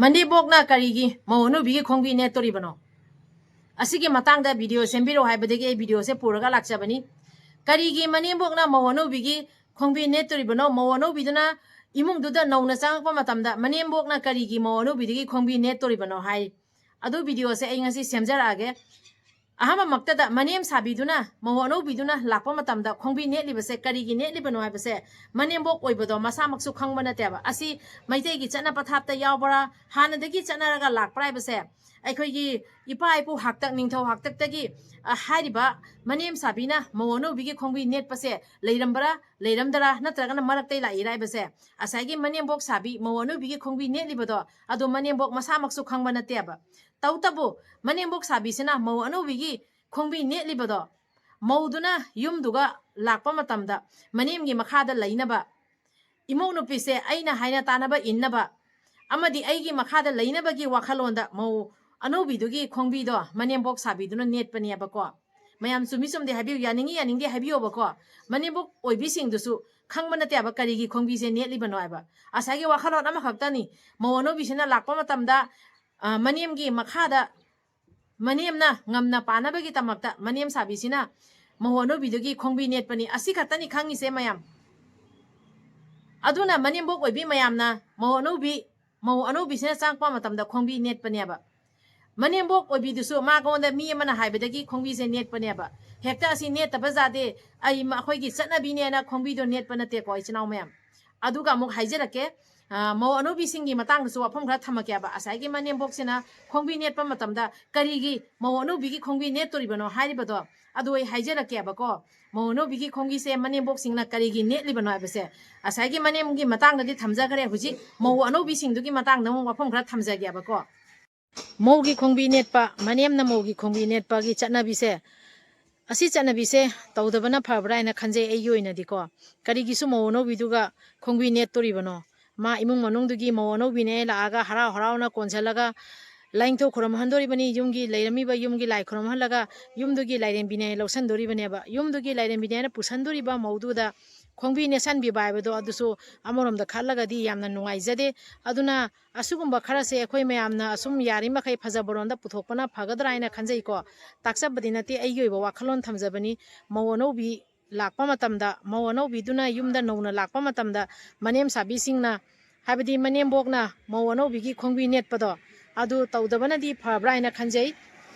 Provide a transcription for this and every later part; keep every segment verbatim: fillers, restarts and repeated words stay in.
ꯃꯅꯦꯝꯕꯣꯛꯅ ꯀꯔꯤꯒꯤ ꯃꯧ ꯑꯅꯧꯕꯤꯒꯤ ꯈꯣꯡꯕꯤ ꯅꯦꯠꯇꯣꯔꯤꯕꯅꯣ? ꯑꯁꯤꯒꯤ ꯃꯇꯥꯡꯗ ꯚꯤꯗꯤꯑꯣ ꯁꯦꯝꯕꯤꯔꯛꯑꯣ ꯍꯥꯏꯕꯗꯒꯤ ꯑꯩ ꯚꯤꯗꯤꯑꯣꯁꯦ ꯄꯨꯔꯒ ꯂꯥꯛꯆꯕꯅꯤ꯫ ꯀꯔꯤꯒꯤ ꯃꯅꯦꯝꯕꯣꯛꯅ ꯃꯧ ꯑꯅꯧꯕꯤꯒꯤ ꯈꯣꯡꯕꯤ ꯅꯦꯠꯇꯣꯔꯤꯕꯅꯣ? ꯃꯧ ꯑꯅꯧꯕꯤꯗꯨꯅ ꯏꯃꯨꯡꯗꯨꯗ ꯅꯧꯅ ꯆꯪꯉꯛꯄ ꯃꯇꯝꯗ ꯃꯅꯦꯝꯕꯣꯛꯅ ꯀꯔꯤꯒꯤ ꯃꯧ ꯑꯅꯧꯕꯤꯗꯒꯤ ꯈꯣꯡꯕꯤ ꯅꯦꯠꯇꯣꯔꯤꯕꯅꯣ ꯍꯥꯏ꯫ ꯑꯗꯨ ꯚꯤꯗꯤꯑꯣꯁꯦ ꯑꯩ ꯉꯁꯤ ꯁꯦꯝꯖꯔꯛꯑꯒꯦ꯫ ꯑꯍꯥꯟꯕꯃꯛꯇꯗ ꯃꯅꯦꯝ ꯁꯥꯕꯤꯗꯨꯅ ꯃꯧ ꯑꯅꯧꯕꯤꯗꯨꯅ ꯂꯥꯛꯄ ꯃꯇꯝꯗ ꯈꯣꯡꯕꯤ ꯅꯦꯠꯂꯤꯕꯁꯦ ꯀꯔꯤꯒꯤ ꯅꯦꯠꯂꯤꯕꯅꯣ ꯍꯥꯏꯕꯁꯦ ꯃꯅꯦꯝꯕꯣꯛ ꯑꯣꯏꯕꯗꯣ ꯃꯁꯥꯃꯛꯁꯨ ꯈꯪꯕ ꯅꯠꯇꯦꯕ꯫ ꯑꯁꯤ ꯃꯩꯇꯩꯒꯤ ꯆꯠꯅ ꯄꯊꯥꯞꯇ ꯌꯥꯎꯕ꯭ꯔꯥ, ꯍꯥꯟꯅꯗꯒꯤ ꯆꯠꯅꯔꯒ ꯂꯥꯛꯄ꯭ꯔꯥ ꯍꯥꯏꯕꯁꯦ ꯑꯩꯈꯣꯏꯒꯤ ꯏꯄꯥ ꯏꯄꯨ ꯍꯥꯛꯇꯛ, ꯅꯤꯡꯊꯧ ꯍꯥꯛꯇꯛꯇꯒꯤ, ꯑ, ꯍꯥꯏꯔꯤꯕ ꯃꯅꯦꯝ ꯁꯥꯕꯤꯅ ꯃꯧ ꯑꯅꯧꯕꯤꯒꯤ ꯈꯣꯡꯕꯤ ꯅꯦꯠꯄꯁꯦ ꯂꯩꯔꯝꯕ꯭ꯔꯥ, ꯂꯩꯔꯝꯗ꯭ꯔꯥ, ꯅꯠꯇ꯭ꯔꯒꯅ ꯃꯔꯛꯇꯩ ꯂꯥꯛꯏꯔꯥ ꯍꯥꯏꯕꯁꯦ ꯉꯁꯥꯏꯒꯤ ꯃꯅꯦꯝꯕꯣꯛ ꯁꯥꯕꯤ ꯃꯧ ꯑꯅꯧꯕꯤꯒꯤ ꯈꯣꯡꯕꯤ ꯅꯦꯠꯂꯤꯕꯗꯣ ꯑꯗꯣ ꯃꯅꯦꯝꯕꯣꯛ ꯃꯁꯥꯃꯛꯁꯨ ꯈꯪꯕ ꯅꯠꯇꯦꯕ꯫ ꯇꯧꯇꯕꯨ ꯃꯅꯦꯝꯕꯣꯛ ꯁꯥꯕꯤꯁꯤꯅ ꯃꯧ ꯑꯅꯧꯕꯤꯒꯤ ꯈꯣꯡꯕꯤ ꯅꯦꯠꯂꯤꯕꯗꯣ ꯃꯧꯗꯨꯅ ꯌꯨꯝꯗꯨꯒ ꯂꯥꯛꯄ ꯃꯇꯝꯗ ꯃꯅꯦꯝꯒꯤ ꯃꯈꯥꯗ ꯂꯩꯅꯕ, ꯏꯃꯧ ꯅꯨꯄꯤꯁꯦ ꯑꯩꯅ ꯍꯥꯏꯅ ꯇꯥꯅꯕ ꯏꯟꯅꯕ ꯑꯃꯗꯤ ꯑꯩꯒꯤ ꯃꯈꯥꯗ ꯂꯩꯅꯕꯒꯤ ꯋꯥꯈꯜꯂꯣꯟꯗ ꯃꯧ ꯑꯅꯧꯕꯤꯗꯨꯒꯤ ꯈꯣꯡꯕꯤꯗꯣ ꯃꯅꯦꯝꯕꯣꯛ ꯁꯥꯕꯤꯗꯨꯅ ꯅꯦꯠꯄꯅꯦꯕꯀꯣ꯫ ꯃꯌꯥꯝ ꯆꯨꯝꯃꯤ ꯆꯨꯝꯗꯦ ꯍꯥꯏꯕꯤꯌꯨ, ꯌꯥꯅꯤꯡꯉꯤ ꯌꯥꯅꯤꯡꯗꯦ ꯍꯥꯏꯕꯤꯌꯣꯕꯀꯣ꯫ ꯃꯅꯦꯝꯕꯣꯛ ꯑꯣꯏꯕꯤꯁꯤꯡꯗꯨꯁꯨ ꯈꯪꯕ ꯅꯠꯇꯦꯕ ꯀꯔꯤꯒꯤ ꯈꯣꯡꯕꯤꯁꯦ ꯅꯦꯠꯂꯤꯕꯅꯣ ꯍꯥꯏꯕ꯫ ꯉꯁꯥꯏꯒꯤ ꯋꯥꯈꯜꯂꯣꯟ ꯑꯃꯈꯛꯇꯅꯤ꯫ ꯃꯧ ꯑꯅꯧꯕꯤꯁꯤꯅ ꯂꯥꯛꯄ ꯃꯇꯝꯗ, ꯑ, ꯃꯅꯦꯝꯒꯤ ꯃꯈꯥꯗ, ꯃꯅꯦꯝꯅ ꯉꯝꯅ ꯄꯥꯅꯕꯒꯤꯗꯃꯛꯇ ꯃꯅꯦꯝ ꯁꯥꯕꯤꯁꯤꯅ ꯃꯧ ꯑꯅꯧꯕꯤꯗꯨꯒꯤ ꯈꯣꯡꯕꯤ ꯅꯦꯠꯄꯅꯤ꯫ ꯑꯁꯤ ꯈꯛꯇꯅꯤ ꯈꯪꯉꯤꯁꯦ ꯃꯌꯥꯝ꯫ ꯑꯗꯨꯅ ꯃꯅꯦꯝꯕꯣꯛ ꯑꯣꯏꯕꯤ ꯃꯌꯥꯝꯅ ꯃꯧ ꯑꯅꯧꯕꯤ, ꯃꯧ ꯑꯅꯧꯕꯤꯁꯤꯅ ꯆꯪꯉꯛꯄ ꯃꯇꯝꯗ ꯈꯣꯡꯕꯤ ꯅꯦꯠꯄꯅꯦꯕ꯫ ꯃꯅꯦꯝꯕꯣꯛ ꯑꯣꯏꯕꯤꯗꯨꯁꯨ ꯃꯥꯉꯣꯟꯗ ꯃꯤ ꯑꯃꯅ ꯍꯥꯏꯕꯗꯒꯤ ꯈꯣꯡꯕꯤꯁꯦ ꯅꯦꯠꯄꯅꯦꯕ꯫ ꯍꯦꯛꯇ ꯑꯁꯤ ꯅꯦꯠꯇꯕ ꯌꯥꯗꯦ, ꯑꯩ, ꯑꯩꯈꯣꯏꯒꯤ ꯆꯠꯅꯕꯤꯅꯦꯅ ꯈꯣꯡꯕꯤꯗꯣ ꯅꯦꯠꯄ ꯅꯠꯇꯦꯀꯣ, ꯏꯆꯤꯟ ꯏꯅꯥꯎ ꯃꯌꯥꯝ꯫ ꯑꯗꯨꯒ ꯑꯃꯨꯛ ꯍꯥꯏꯖꯔꯛꯀꯦ, ꯑ, ꯃꯧ ꯑꯅꯧꯕꯤꯁꯤꯡꯒꯤ ꯃꯇꯥꯡꯗꯁꯨ ꯋꯥꯐꯝ ꯈꯔ ꯊꯝꯃꯛꯀꯦꯕ꯫ ꯉꯁꯥꯏꯒꯤ ꯃꯅꯦꯝꯕꯣꯛꯁꯤꯅ ꯈꯣꯡꯕꯤ ꯅꯦꯠꯄ ꯃꯇꯝꯗ ꯀꯔꯤꯒꯤ ꯃꯧ ꯑꯅꯧꯕꯤꯒꯤ ꯈꯣꯡꯕꯤ ꯅꯦꯠꯇꯣꯔꯤꯕꯅꯣ ꯍꯥꯏꯔꯤꯕꯗꯣ, ꯑꯗꯨ ꯑꯩ ꯍꯥꯏꯖꯔꯛꯀꯦꯕꯀꯣ꯫ ꯃꯧ ꯑꯅꯧꯕꯤꯒꯤ ꯈꯣꯡꯕꯤꯁꯦ ꯃꯅꯦꯝꯕꯣꯛꯁꯤꯡꯅ ꯀꯔꯤꯒꯤ ꯅꯦꯠꯂꯤꯕꯅꯣ ꯍꯥꯏꯕꯁꯦ꯫ ꯉꯁꯥꯏꯒꯤ ꯃꯅꯦꯝꯒꯤ ꯃꯇꯥꯡꯗꯗꯤ ꯊꯝꯖꯈ꯭ꯔꯦ, ꯍꯧꯖꯤꯛ ꯃꯧ ꯑꯅꯧꯕꯤꯁꯤꯡꯗꯨꯒꯤ ꯃꯇꯥꯡꯗ ꯑꯃꯨꯛ ꯋꯥꯐꯝ ꯈꯔ ꯊꯝꯖꯒꯦꯕꯀꯣ꯫ ꯃꯧꯒꯤ ꯈꯣꯡꯕꯤ ꯅꯦꯠꯄ, ꯃꯅꯦꯝꯅ ꯃꯧꯒꯤ ꯈꯣꯡꯕꯤ ꯅꯦꯠꯄꯒꯤ ꯆꯠꯅꯕꯤꯁꯦ, ꯑꯁꯤ ꯆꯠꯅꯕꯤꯁꯦ ꯇꯧꯗꯕꯅ ꯐꯕ꯭ꯔꯥ ꯍꯥꯏꯅ ꯈꯟꯖꯩ ꯑꯩꯒꯤ ꯑꯣꯏꯅꯗꯤꯀꯣ꯫ ꯀꯔꯤꯒꯤꯁꯨ ꯃꯧ ꯑꯅꯧꯕꯤꯗꯨꯒ ꯈꯣꯡꯕꯤ ꯅꯦꯠꯇꯣꯔꯤꯕꯅꯣ? ꯃꯥ ꯏꯃꯨꯡ ꯃꯅꯨꯡꯗꯨꯒꯤ ꯃꯧ ꯑꯅꯧꯕꯤꯅꯦ ꯂꯥꯛꯑꯒ ꯍꯔꯥꯎ ꯍꯔꯥꯎꯅ ꯀꯣꯟꯁꯤꯜꯂꯒ ꯂꯥꯏꯅꯤꯡꯊꯧ ꯈꯨꯔꯨꯝꯍꯟꯗꯣꯔꯤꯕꯅꯤ, ꯌꯨꯝꯒꯤ ꯂꯩꯔꯝꯃꯤꯕ ꯌꯨꯝꯒꯤ ꯂꯥꯏ ꯈꯨꯔꯨꯝꯍꯜꯂꯒ ꯌꯨꯝꯗꯨꯒꯤ ꯂꯥꯏꯔꯦꯝꯕꯤꯅꯦ ꯂꯧꯁꯟꯗꯣꯔꯤꯕꯅꯦꯕ꯫ ꯌꯨꯝꯗꯨꯒꯤ ꯂꯥꯏꯔꯦꯝꯕꯤꯅꯦꯅ ꯄꯨꯁꯟꯗꯣꯔꯤꯕ ꯃꯧꯗꯨꯗ ꯈꯣꯡꯕꯤ ꯅꯦꯠꯁꯟꯕꯤꯕ ꯍꯥꯏꯕꯗꯣ ꯑꯗꯨꯁꯨ ꯑꯃꯔꯣꯝꯗ ꯈꯜꯂꯒꯗꯤ ꯌꯥꯝꯅ ꯅꯨꯡꯉꯥꯏꯖꯗꯦ꯫ ꯑꯗꯨꯅ ꯑꯁꯤꯒꯨꯝꯕ ꯈꯔꯁꯦ ꯑꯩꯈꯣꯏ ꯃꯌꯥꯝꯅ ꯑꯁꯨꯝ ꯌꯥꯔꯤꯃꯈꯩ ꯐꯖꯕꯔꯣꯝꯗ ꯄꯨꯊꯣꯛꯄꯅ ꯐꯒꯗ꯭ꯔꯥ ꯍꯥꯏꯅ ꯈꯟꯖꯩꯀꯣ꯫ ꯇꯥꯛꯆꯕꯗꯤ ꯅꯠꯇꯦ, ꯑꯩꯒꯤ ꯑꯣꯏꯕ ꯋꯥꯈꯜꯂꯣꯟ ꯊꯝꯖꯕꯅꯤ꯫ ꯃꯧ ꯑꯅꯧꯕꯤ ꯂꯥꯛꯄ ꯃꯇꯝꯗ, ꯃꯧ ꯑꯅꯧꯕꯤꯗꯨꯅ ꯌꯨꯝꯗ ꯅꯧꯅ ꯂꯥꯛꯄ ꯃꯇꯝꯗ ꯃꯅꯦꯝ ꯁꯥꯕꯤꯁꯤꯡꯅ, ꯍꯥꯏꯕꯗꯤ ꯃꯅꯦꯝꯕꯣꯛꯅ ꯃꯧ ꯑꯅꯧꯕꯤꯒꯤ ꯈꯣꯡꯕꯤ ꯅꯦꯠꯄꯗꯣ, ꯑꯗꯨ ꯇꯧꯗꯕꯅꯗꯤ ꯐꯕ꯭ꯔꯥ ꯍꯥꯏꯅ ꯈꯟꯖꯩ꯫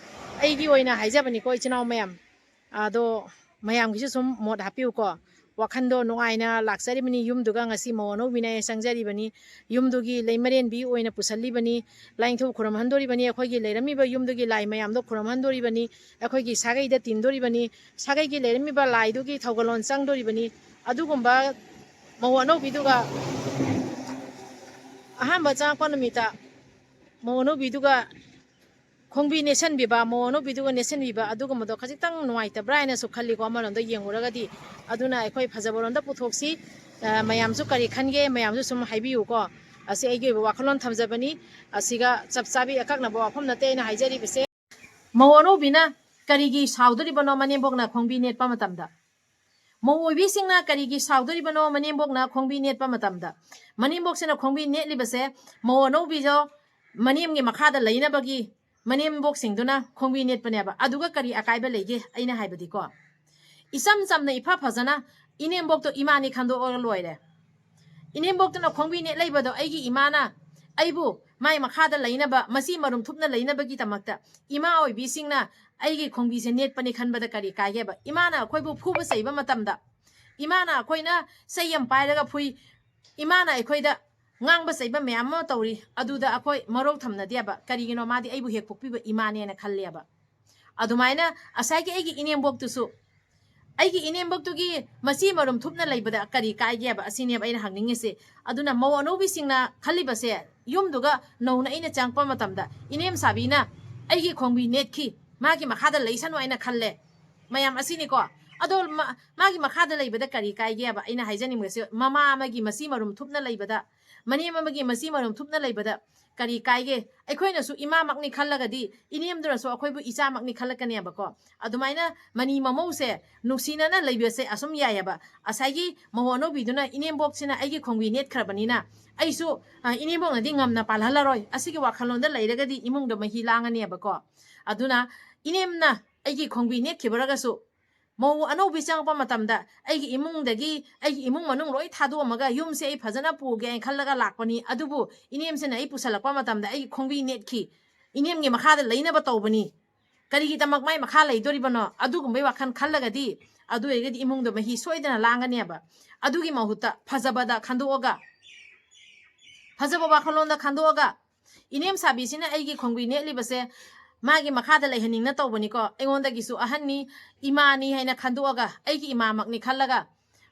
ꯑꯩꯒꯤ ꯑꯣꯏꯅ ꯍꯥꯏꯖꯕꯅꯤꯀꯣ, ꯏꯆꯤꯟ ꯏꯅꯥꯎ ꯃꯌꯥꯝ, ꯑꯗꯣ ꯃꯌꯥꯝꯒꯤꯁꯨ ꯁꯨꯝ ꯃꯣꯠ ꯍꯥꯞꯄꯤꯌꯨꯀꯣ꯫ ꯋꯥꯈꯟꯗꯣ ꯅꯨꯡꯉꯥꯏꯅ ꯂꯥꯛꯆꯔꯤꯕꯅꯤ, ꯌꯨꯝꯗꯨꯒ ꯉꯁꯤ ꯃꯧ ꯑꯅꯧꯕꯤꯅ ꯆꯪꯖꯔꯤꯕꯅꯤ, ꯌꯨꯝꯗꯨꯒꯤ ꯂꯩꯃꯔꯦꯟꯕꯤ ꯑꯣꯏꯅ ꯄꯨꯁꯜꯂꯤꯕꯅꯤ, ꯂꯥꯏꯅꯤꯡꯊꯧ ꯈꯨꯔꯨꯝꯍꯟꯗꯣꯔꯤꯕꯅꯤ, ꯑꯩꯈꯣꯏꯒꯤ ꯂꯩꯔꯝꯃꯤꯕ ꯌꯨꯝꯗꯨꯒꯤ ꯂꯥꯏ ꯃꯌꯥꯝꯗꯣ ꯈꯨꯔꯨꯝꯍꯟꯗꯣꯔꯤꯕꯅꯤ, ꯑꯩꯈꯣꯏꯒꯤ ꯁꯥꯒꯩꯗ ꯇꯤꯟꯗꯣꯔꯤꯕꯅꯤ, ꯁꯥꯒꯩꯒꯤ ꯂꯩꯔꯝꯃꯤꯕ ꯂꯥꯏꯗꯨꯒꯤ ꯊꯧꯒꯜꯂꯣꯟ ꯆꯪꯗꯣꯔꯤꯕꯅꯤ꯫ ꯑꯗꯨꯒꯨꯝꯕ ꯃꯧ ꯑꯅꯧꯕꯤꯗꯨꯒ ꯑꯍꯥꯟꯕ ꯆꯪꯉꯛꯄ ꯅꯨꯃꯤꯠꯇ ꯃꯧ ꯑꯅꯧꯕꯤꯗꯨꯒ ꯈꯣꯡꯕꯤ ꯅꯦꯠꯁꯟꯕꯤꯕ, ꯃꯧ ꯑꯅꯧꯕꯤꯗꯨꯒ ꯅꯦꯠꯁꯟꯕꯤꯕ, ꯑꯗꯨꯒꯨꯝꯕꯗꯣ ꯈꯖꯤꯛꯇꯪ ꯅꯨꯡꯉꯥꯏꯇꯕ꯭ꯔꯥ ꯍꯥꯏꯅꯁꯨ ꯈꯜꯂꯤꯀꯣ, ꯑꯃꯔꯣꯝꯗ ꯌꯦꯡꯉꯨꯔꯒꯗꯤ꯫ ꯑꯗꯨꯅ ꯑꯩꯈꯣꯏ ꯐꯖꯕꯔꯣꯝꯗ ꯄꯨꯊꯣꯛꯁꯤ꯫ ꯑ, ꯃꯌꯥꯝꯁꯨ ꯀꯔꯤ ꯈꯟꯒꯦ, ꯃꯌꯥꯝꯁꯨ ꯁꯨꯝ ꯍꯥꯏꯕꯤꯌꯨꯀꯣ꯫ ꯑꯁꯤ ꯑꯩꯒꯤ ꯑꯣꯏꯕ ꯋꯥꯈꯜꯂꯣꯟ ꯊꯝꯖꯕꯅꯤ꯫ ꯑꯁꯤꯒ ꯆꯞ ꯆꯥꯕꯤ ꯑꯀꯛꯅꯕ ꯋꯥꯐꯝ ꯅꯠꯇꯦ ꯑꯩꯅ ꯍꯥꯏꯖꯔꯤꯕꯁꯦ꯫ ꯃꯧ ꯑꯅꯧꯕꯤꯅ ꯀꯔꯤꯒꯤ ꯁꯥꯎꯗꯣꯔꯤꯕꯅꯣ ꯃꯅꯦꯝꯕꯣꯛꯅ ꯈꯣꯡꯕꯤ ꯅꯦꯠꯄ ꯃꯇꯝꯗ? ꯃꯧ ꯑꯣꯏꯕꯤꯁꯤꯡꯅ ꯀꯔꯤꯒꯤ ꯁꯥꯎꯗꯣꯔꯤꯕꯅꯣ ꯃꯅꯦꯝꯕꯣꯛꯅ ꯈꯣꯡꯕꯤ ꯅꯦꯠꯄ ꯃꯇꯝꯗ? ꯃꯅꯦꯝꯕꯣꯛꯁꯤꯅ ꯈꯣꯡꯕꯤ ꯅꯦꯠꯂꯤꯕꯁꯦ ꯃꯧ ꯑꯅꯧꯕꯤꯗꯣ ꯃꯅꯦꯝꯒꯤ ꯃꯈꯥꯗ ꯂꯩꯅꯕꯒꯤ ꯃꯅꯦꯝꯕꯣꯛꯁꯤꯡꯗꯨꯅ ꯈꯣꯡꯕꯤ ꯅꯦꯠꯄꯅꯦꯕ꯫ ꯑꯗꯨꯒ ꯀꯔꯤ ꯑꯀꯥꯏꯕ ꯂꯩꯒꯦ? ꯑꯩꯅ ꯍꯥꯏꯕꯗꯤꯀꯣ, ꯏꯆꯝ ꯆꯝꯅ ꯏꯐ ꯐꯖꯅ ꯏꯅꯦꯝꯕꯣꯛꯇꯣ ꯏꯃꯥꯅꯤ ꯈꯟꯗꯣꯛꯑꯒ ꯂꯣꯏꯔꯦ꯫ ꯏꯅꯦꯝꯕꯣꯛꯇꯨꯅ ꯈꯣꯡꯕꯤ ꯅꯦꯠ ꯂꯩꯕꯗꯣ ꯑꯩꯒꯤ ꯏꯃꯥꯅ ꯑꯩꯕꯨ ꯃꯥꯏ ꯃꯈꯥꯗ ꯂꯩꯅꯕ, ꯃꯆꯤ ꯃꯔꯨꯝ ꯊꯨꯞꯅ ꯂꯩꯅꯕꯒꯤꯗꯃꯛꯇ ꯏꯃꯥ ꯑꯣꯏꯕꯤꯁꯤꯡꯅ ꯑꯩꯒꯤ ꯈꯣꯡꯕꯤꯁꯦ ꯅꯦꯠꯄꯅꯤ ꯈꯟꯕꯗ ꯀꯔꯤ ꯀꯥꯏꯒꯦꯕ? ꯏꯃꯥꯅ ꯑꯩꯈꯣꯏꯕꯨ ꯐꯨꯕ ꯆꯩꯕ ꯃꯇꯝꯗ, ꯏꯃꯥꯅ ꯑꯩꯈꯣꯏꯅ ꯆꯩ ꯑꯃ ꯄꯥꯏꯔꯒ ꯐꯨꯏ, ꯏꯃꯥꯅ ꯑꯩꯈꯣꯏꯗ ꯉꯥꯡꯕ ꯆꯩꯕ ꯃꯌꯥꯝ ꯑꯃ ꯇꯧꯔꯤ, ꯑꯗꯨꯗ ꯑꯩꯈꯣꯏ ꯃꯔꯧ ꯊꯝꯅꯗꯦꯕ꯫ ꯀꯔꯤꯒꯤꯅꯣ? ꯃꯥꯗꯤ ꯑꯩꯕꯨ ꯍꯦꯛ ꯄꯣꯛꯄꯤꯕ ꯏꯃꯥꯅꯦꯅ ꯈꯜꯂꯦꯕ꯫ ꯑꯗꯨꯃꯥꯏꯅ ꯉꯁꯥꯏꯒꯤ ꯑꯩꯒꯤ ꯏꯅꯦꯝꯕꯣꯛꯇꯨꯁꯨ, ꯑꯩꯒꯤ ꯏꯅꯦꯝꯕꯣꯛꯇꯨꯒꯤ ꯃꯆꯤ ꯃꯔꯨꯝ ꯊꯨꯞꯅ ꯂꯩꯕꯗ ꯀꯔꯤ ꯀꯥꯏꯒꯦꯕ? ꯑꯁꯤꯅꯦꯕ ꯑꯩꯅ ꯍꯪꯅꯤꯡꯉꯤꯁꯦ꯫ ꯑꯗꯨꯅ ꯃꯧ ꯑꯅꯧꯕꯤꯁꯤꯡꯅ ꯈꯜꯂꯤꯕꯁꯦ, ꯌꯨꯝꯗꯨꯒ ꯅꯧꯅ ꯑꯩꯅ ꯆꯪꯉꯛꯄ ꯃꯇꯝꯗ ꯏꯅꯦꯝ ꯁꯥꯕꯤꯅ ꯑꯩꯒꯤ ꯈꯣꯡꯕꯤ ꯅꯦꯠꯈꯤ, ꯃꯥꯒꯤ ꯃꯈꯥꯗ ꯂꯩꯁꯅꯨ ꯍꯥꯏꯅ ꯈꯜꯂꯦ꯫ ꯃꯌꯥꯝ ꯑꯁꯤꯅꯤꯀꯣ꯫ ꯑꯗꯣ ꯃꯥ-, ꯃꯥꯒꯤ ꯃꯈꯥꯗ ꯂꯩꯕꯗ ꯀꯔꯤ ꯀꯥꯏꯒꯦꯕ? ꯑꯩꯅ ꯍꯥꯏꯖꯅꯤꯡꯕꯁꯦ, ꯃꯃꯥ ꯑꯃꯒꯤ ꯃꯆꯤ ꯃꯔꯨꯝ ꯊꯨꯞꯅ ꯂꯩꯕꯗ ꯃꯅꯦꯝ ꯑꯃꯒꯤ ꯃꯆꯤ ꯃꯔꯨꯝ ꯊꯨꯞꯅ ꯂꯩꯕꯗ ꯀꯔꯤ ꯀꯥꯏꯒꯦ? ꯑꯩꯈꯣꯏꯅꯁꯨ ꯏꯃꯥꯃꯛꯅꯤ ꯈꯜꯂꯒꯗꯤ ꯏꯅꯦꯝꯗꯨꯅꯁꯨ ꯑꯩꯈꯣꯏꯕꯨ ꯏꯆꯥꯃꯛꯅꯤ ꯈꯜꯂꯛꯀꯅꯦꯕꯀꯣ꯫ ꯑꯗꯨꯃꯥꯏꯅ ꯃꯅꯤ ꯃꯃꯧꯁꯦ ꯅꯨꯡꯁꯤꯅꯅ ꯂꯩꯕꯁꯦ ꯑꯁꯨꯝ ꯌꯥꯏꯑꯕ꯫ ꯉꯁꯥꯏꯒꯤ ꯃꯧ ꯑꯅꯧꯕꯤꯗꯨꯅ ꯏꯅꯦꯝꯕꯣꯛꯁꯤꯅ ꯑꯩꯒꯤ ꯈꯣꯡꯕꯤ ꯅꯦꯠꯈ꯭ꯔꯕꯅꯤꯅ ꯑꯩꯁꯨ, ꯑ, ꯏꯅꯦꯝꯕꯣꯛꯅꯗꯤ ꯉꯝꯅ ꯄꯥꯜꯍꯜꯂꯔꯣꯏ, ꯑꯁꯤꯒꯤ ꯋꯥꯈꯜꯂꯣꯟꯗ ꯂꯩꯔꯒꯗꯤ ꯏꯃꯨꯡꯗ ꯃꯍꯤ ꯂꯥꯡꯉꯅꯦꯕꯀꯣ꯫ ꯑꯗꯨꯅ ꯏꯅꯦꯝꯅ ꯑꯩꯒꯤ ꯈꯣꯡꯕꯤ ꯅꯦꯠꯈꯤꯕꯔꯒꯁꯨ ꯃꯧ ꯑꯅꯧꯕꯤ ꯆꯪꯉꯛꯄ ꯃꯇꯝꯗ ꯑꯩꯒꯤ ꯏꯃꯨꯡꯗꯒꯤ, ꯑꯩꯒꯤ ꯏꯃꯨꯡ ꯃꯅꯨꯡ ꯂꯣꯏ ꯊꯥꯗꯣꯛꯑꯝꯃꯒ ꯌꯨꯝꯁꯦ ꯑꯩ ꯐꯖꯅ ꯄꯨꯒꯦ ꯍꯥꯏꯅ ꯈꯜꯂꯒ ꯂꯥꯛꯄꯅꯤ꯫ ꯑꯗꯨꯕꯨ ꯏꯅꯦꯝꯁꯤꯅ ꯑꯩ ꯄꯨꯁꯜꯂꯛꯄ ꯃꯇꯝꯗ ꯑꯩꯒꯤ ꯈꯣꯡꯕꯤ ꯅꯦꯠꯈꯤ, ꯏꯅꯦꯝꯒꯤ ꯃꯈꯥꯗ ꯂꯩꯅꯕ ꯇꯧꯕꯅꯤ, ꯀꯔꯤꯒꯤꯗꯃꯛ ꯃꯥꯏ ꯃꯈꯥ ꯂꯩꯗꯣꯔꯤꯕꯅꯣ? ꯑꯗꯨꯒꯨꯝꯕꯩ ꯋꯥꯈꯜ ꯈꯜꯂꯒꯗꯤ, ꯑꯗꯨ ꯑꯣꯏꯔꯒꯗꯤ ꯏꯃꯨꯡꯗ ꯃꯍꯤ ꯁꯣꯏꯗꯅ ꯂꯥꯡꯒꯅꯦꯕ꯫ ꯑꯗꯨꯒꯤ ꯃꯍꯨꯠꯇ ꯐꯖꯕꯗ ꯈꯟꯗꯣꯛꯑꯒ, ꯐꯖꯕ ꯋꯥꯈꯜꯂꯣꯟꯗ ꯈꯟꯗꯣꯛꯑꯒ, ꯏꯅꯦꯝ ꯁꯥꯕꯤꯁꯤꯅ ꯑꯩꯒꯤ ꯈꯣꯡꯕꯤ ꯅꯦꯠꯂꯤꯕꯁꯦ ꯃꯥꯒꯤ ꯃꯈꯥꯗ ꯂꯩꯍꯟꯅꯤꯡꯅ ꯇꯧꯕꯅꯤꯀꯣ, ꯑꯩꯉꯣꯟꯗꯒꯤꯁꯨ ꯑꯍꯟꯅꯤ, ꯏꯃꯥꯅꯤ ꯍꯥꯏꯅ ꯈꯟꯗꯣꯛꯑꯒ, ꯑꯩꯒꯤ ꯏꯃꯥꯃꯛꯅꯤ ꯈꯜꯂꯒ,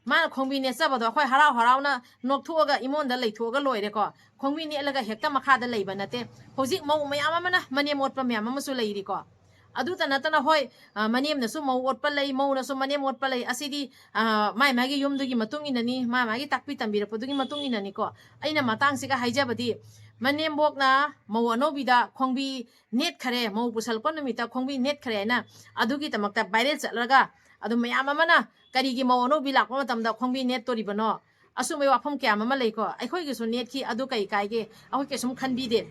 ꯃꯥꯅ ꯈꯣꯡꯕꯤ ꯅꯦꯠꯆꯕꯗꯣ ꯑꯩꯈꯣꯏ ꯍꯔꯥꯎ ꯍꯔꯥꯎꯅ ꯅꯣꯛꯊꯣꯛꯑꯒ ꯏꯃꯣꯟꯗ ꯂꯩꯊꯣꯛꯑꯒ ꯂꯣꯏꯔꯦꯀꯣ꯫ ꯈꯣꯡꯕꯤ ꯅꯦꯠꯂꯒ ꯍꯦꯛꯇ ꯃꯈꯥꯗ ꯂꯩꯕ ꯅꯠꯇꯦ꯫ ꯍꯧꯖꯤꯛ ꯃꯧ ꯃꯌꯥꯝ ꯑꯃꯅ ꯃꯅꯦꯝ ꯑꯣꯠꯄ ꯃꯌꯥꯝ ꯑꯃꯁꯨ ꯂꯩꯔꯤꯀꯣ꯫ ꯑꯗꯨꯇ ꯅꯠꯇꯅ, ꯍꯣꯏ, ꯑ, ꯃꯅꯦꯝꯅꯁꯨ ꯃꯧ ꯑꯣꯠꯄ ꯂꯩ, ꯃꯧꯅꯁꯨ ꯃꯅꯦꯝ ꯑꯣꯠꯄ ꯂꯩ꯫ ꯑꯁꯤꯗꯤ, ꯑ, ꯃꯥꯏ ꯃꯥꯒꯤ ꯌꯨꯝꯗꯨꯒꯤ ꯃꯇꯨꯡ ꯏꯟꯅꯅꯤ, ꯃꯥꯏ ꯃꯥꯒꯤ ꯇꯥꯛꯄꯤ ꯇꯝꯕꯤꯔꯛꯄꯗꯨꯒꯤ ꯃꯇꯨꯡ ꯏꯟꯅꯅꯤꯀꯣ꯫ ꯑꯩꯅ ꯃꯇꯥꯡꯁꯤꯒ ꯍꯥꯏꯖꯕꯗꯤ, ꯃꯅꯦꯝꯕꯣꯛꯅ ꯃꯧ ꯑꯅꯧꯕꯤꯗ ꯈꯣꯡꯕꯤ ꯅꯦꯠꯈꯔꯦ, ꯃꯧ ꯄꯨꯁꯜꯂꯛꯄ ꯅꯨꯃꯤꯠꯇ ꯈꯣꯡꯕꯤ ꯅꯦꯠꯈꯔꯦ ꯍꯥꯏꯅ ꯑꯗꯨꯒꯤ ꯗꯃꯛꯇ viral ꯆꯠꯂꯒ, ꯑꯗꯨ ꯃꯌꯥꯝ ꯑꯃꯅ ꯀꯔꯤꯒꯤ ꯃꯧ ꯑꯅꯧꯕꯤ ꯂꯥꯛꯄ ꯃꯇꯝꯗ ꯈꯣꯡꯕꯤ ꯅꯦꯠꯇꯣꯔꯤꯕꯅꯣ? ꯑꯁꯨꯝꯕꯒꯤ ꯋꯥꯐꯝ ꯀꯌꯥ ꯑꯃ ꯂꯩꯀꯣ꯫ ꯑꯩꯈꯣꯏꯒꯤꯁꯨ ꯅꯦꯠꯈꯤ, ꯑꯗꯨ ꯀꯩ ꯀꯥꯏꯒꯦ? ꯑꯩꯈꯣꯏ ꯀꯩꯁꯨꯝ ꯈꯟꯕꯤꯗꯦ꯫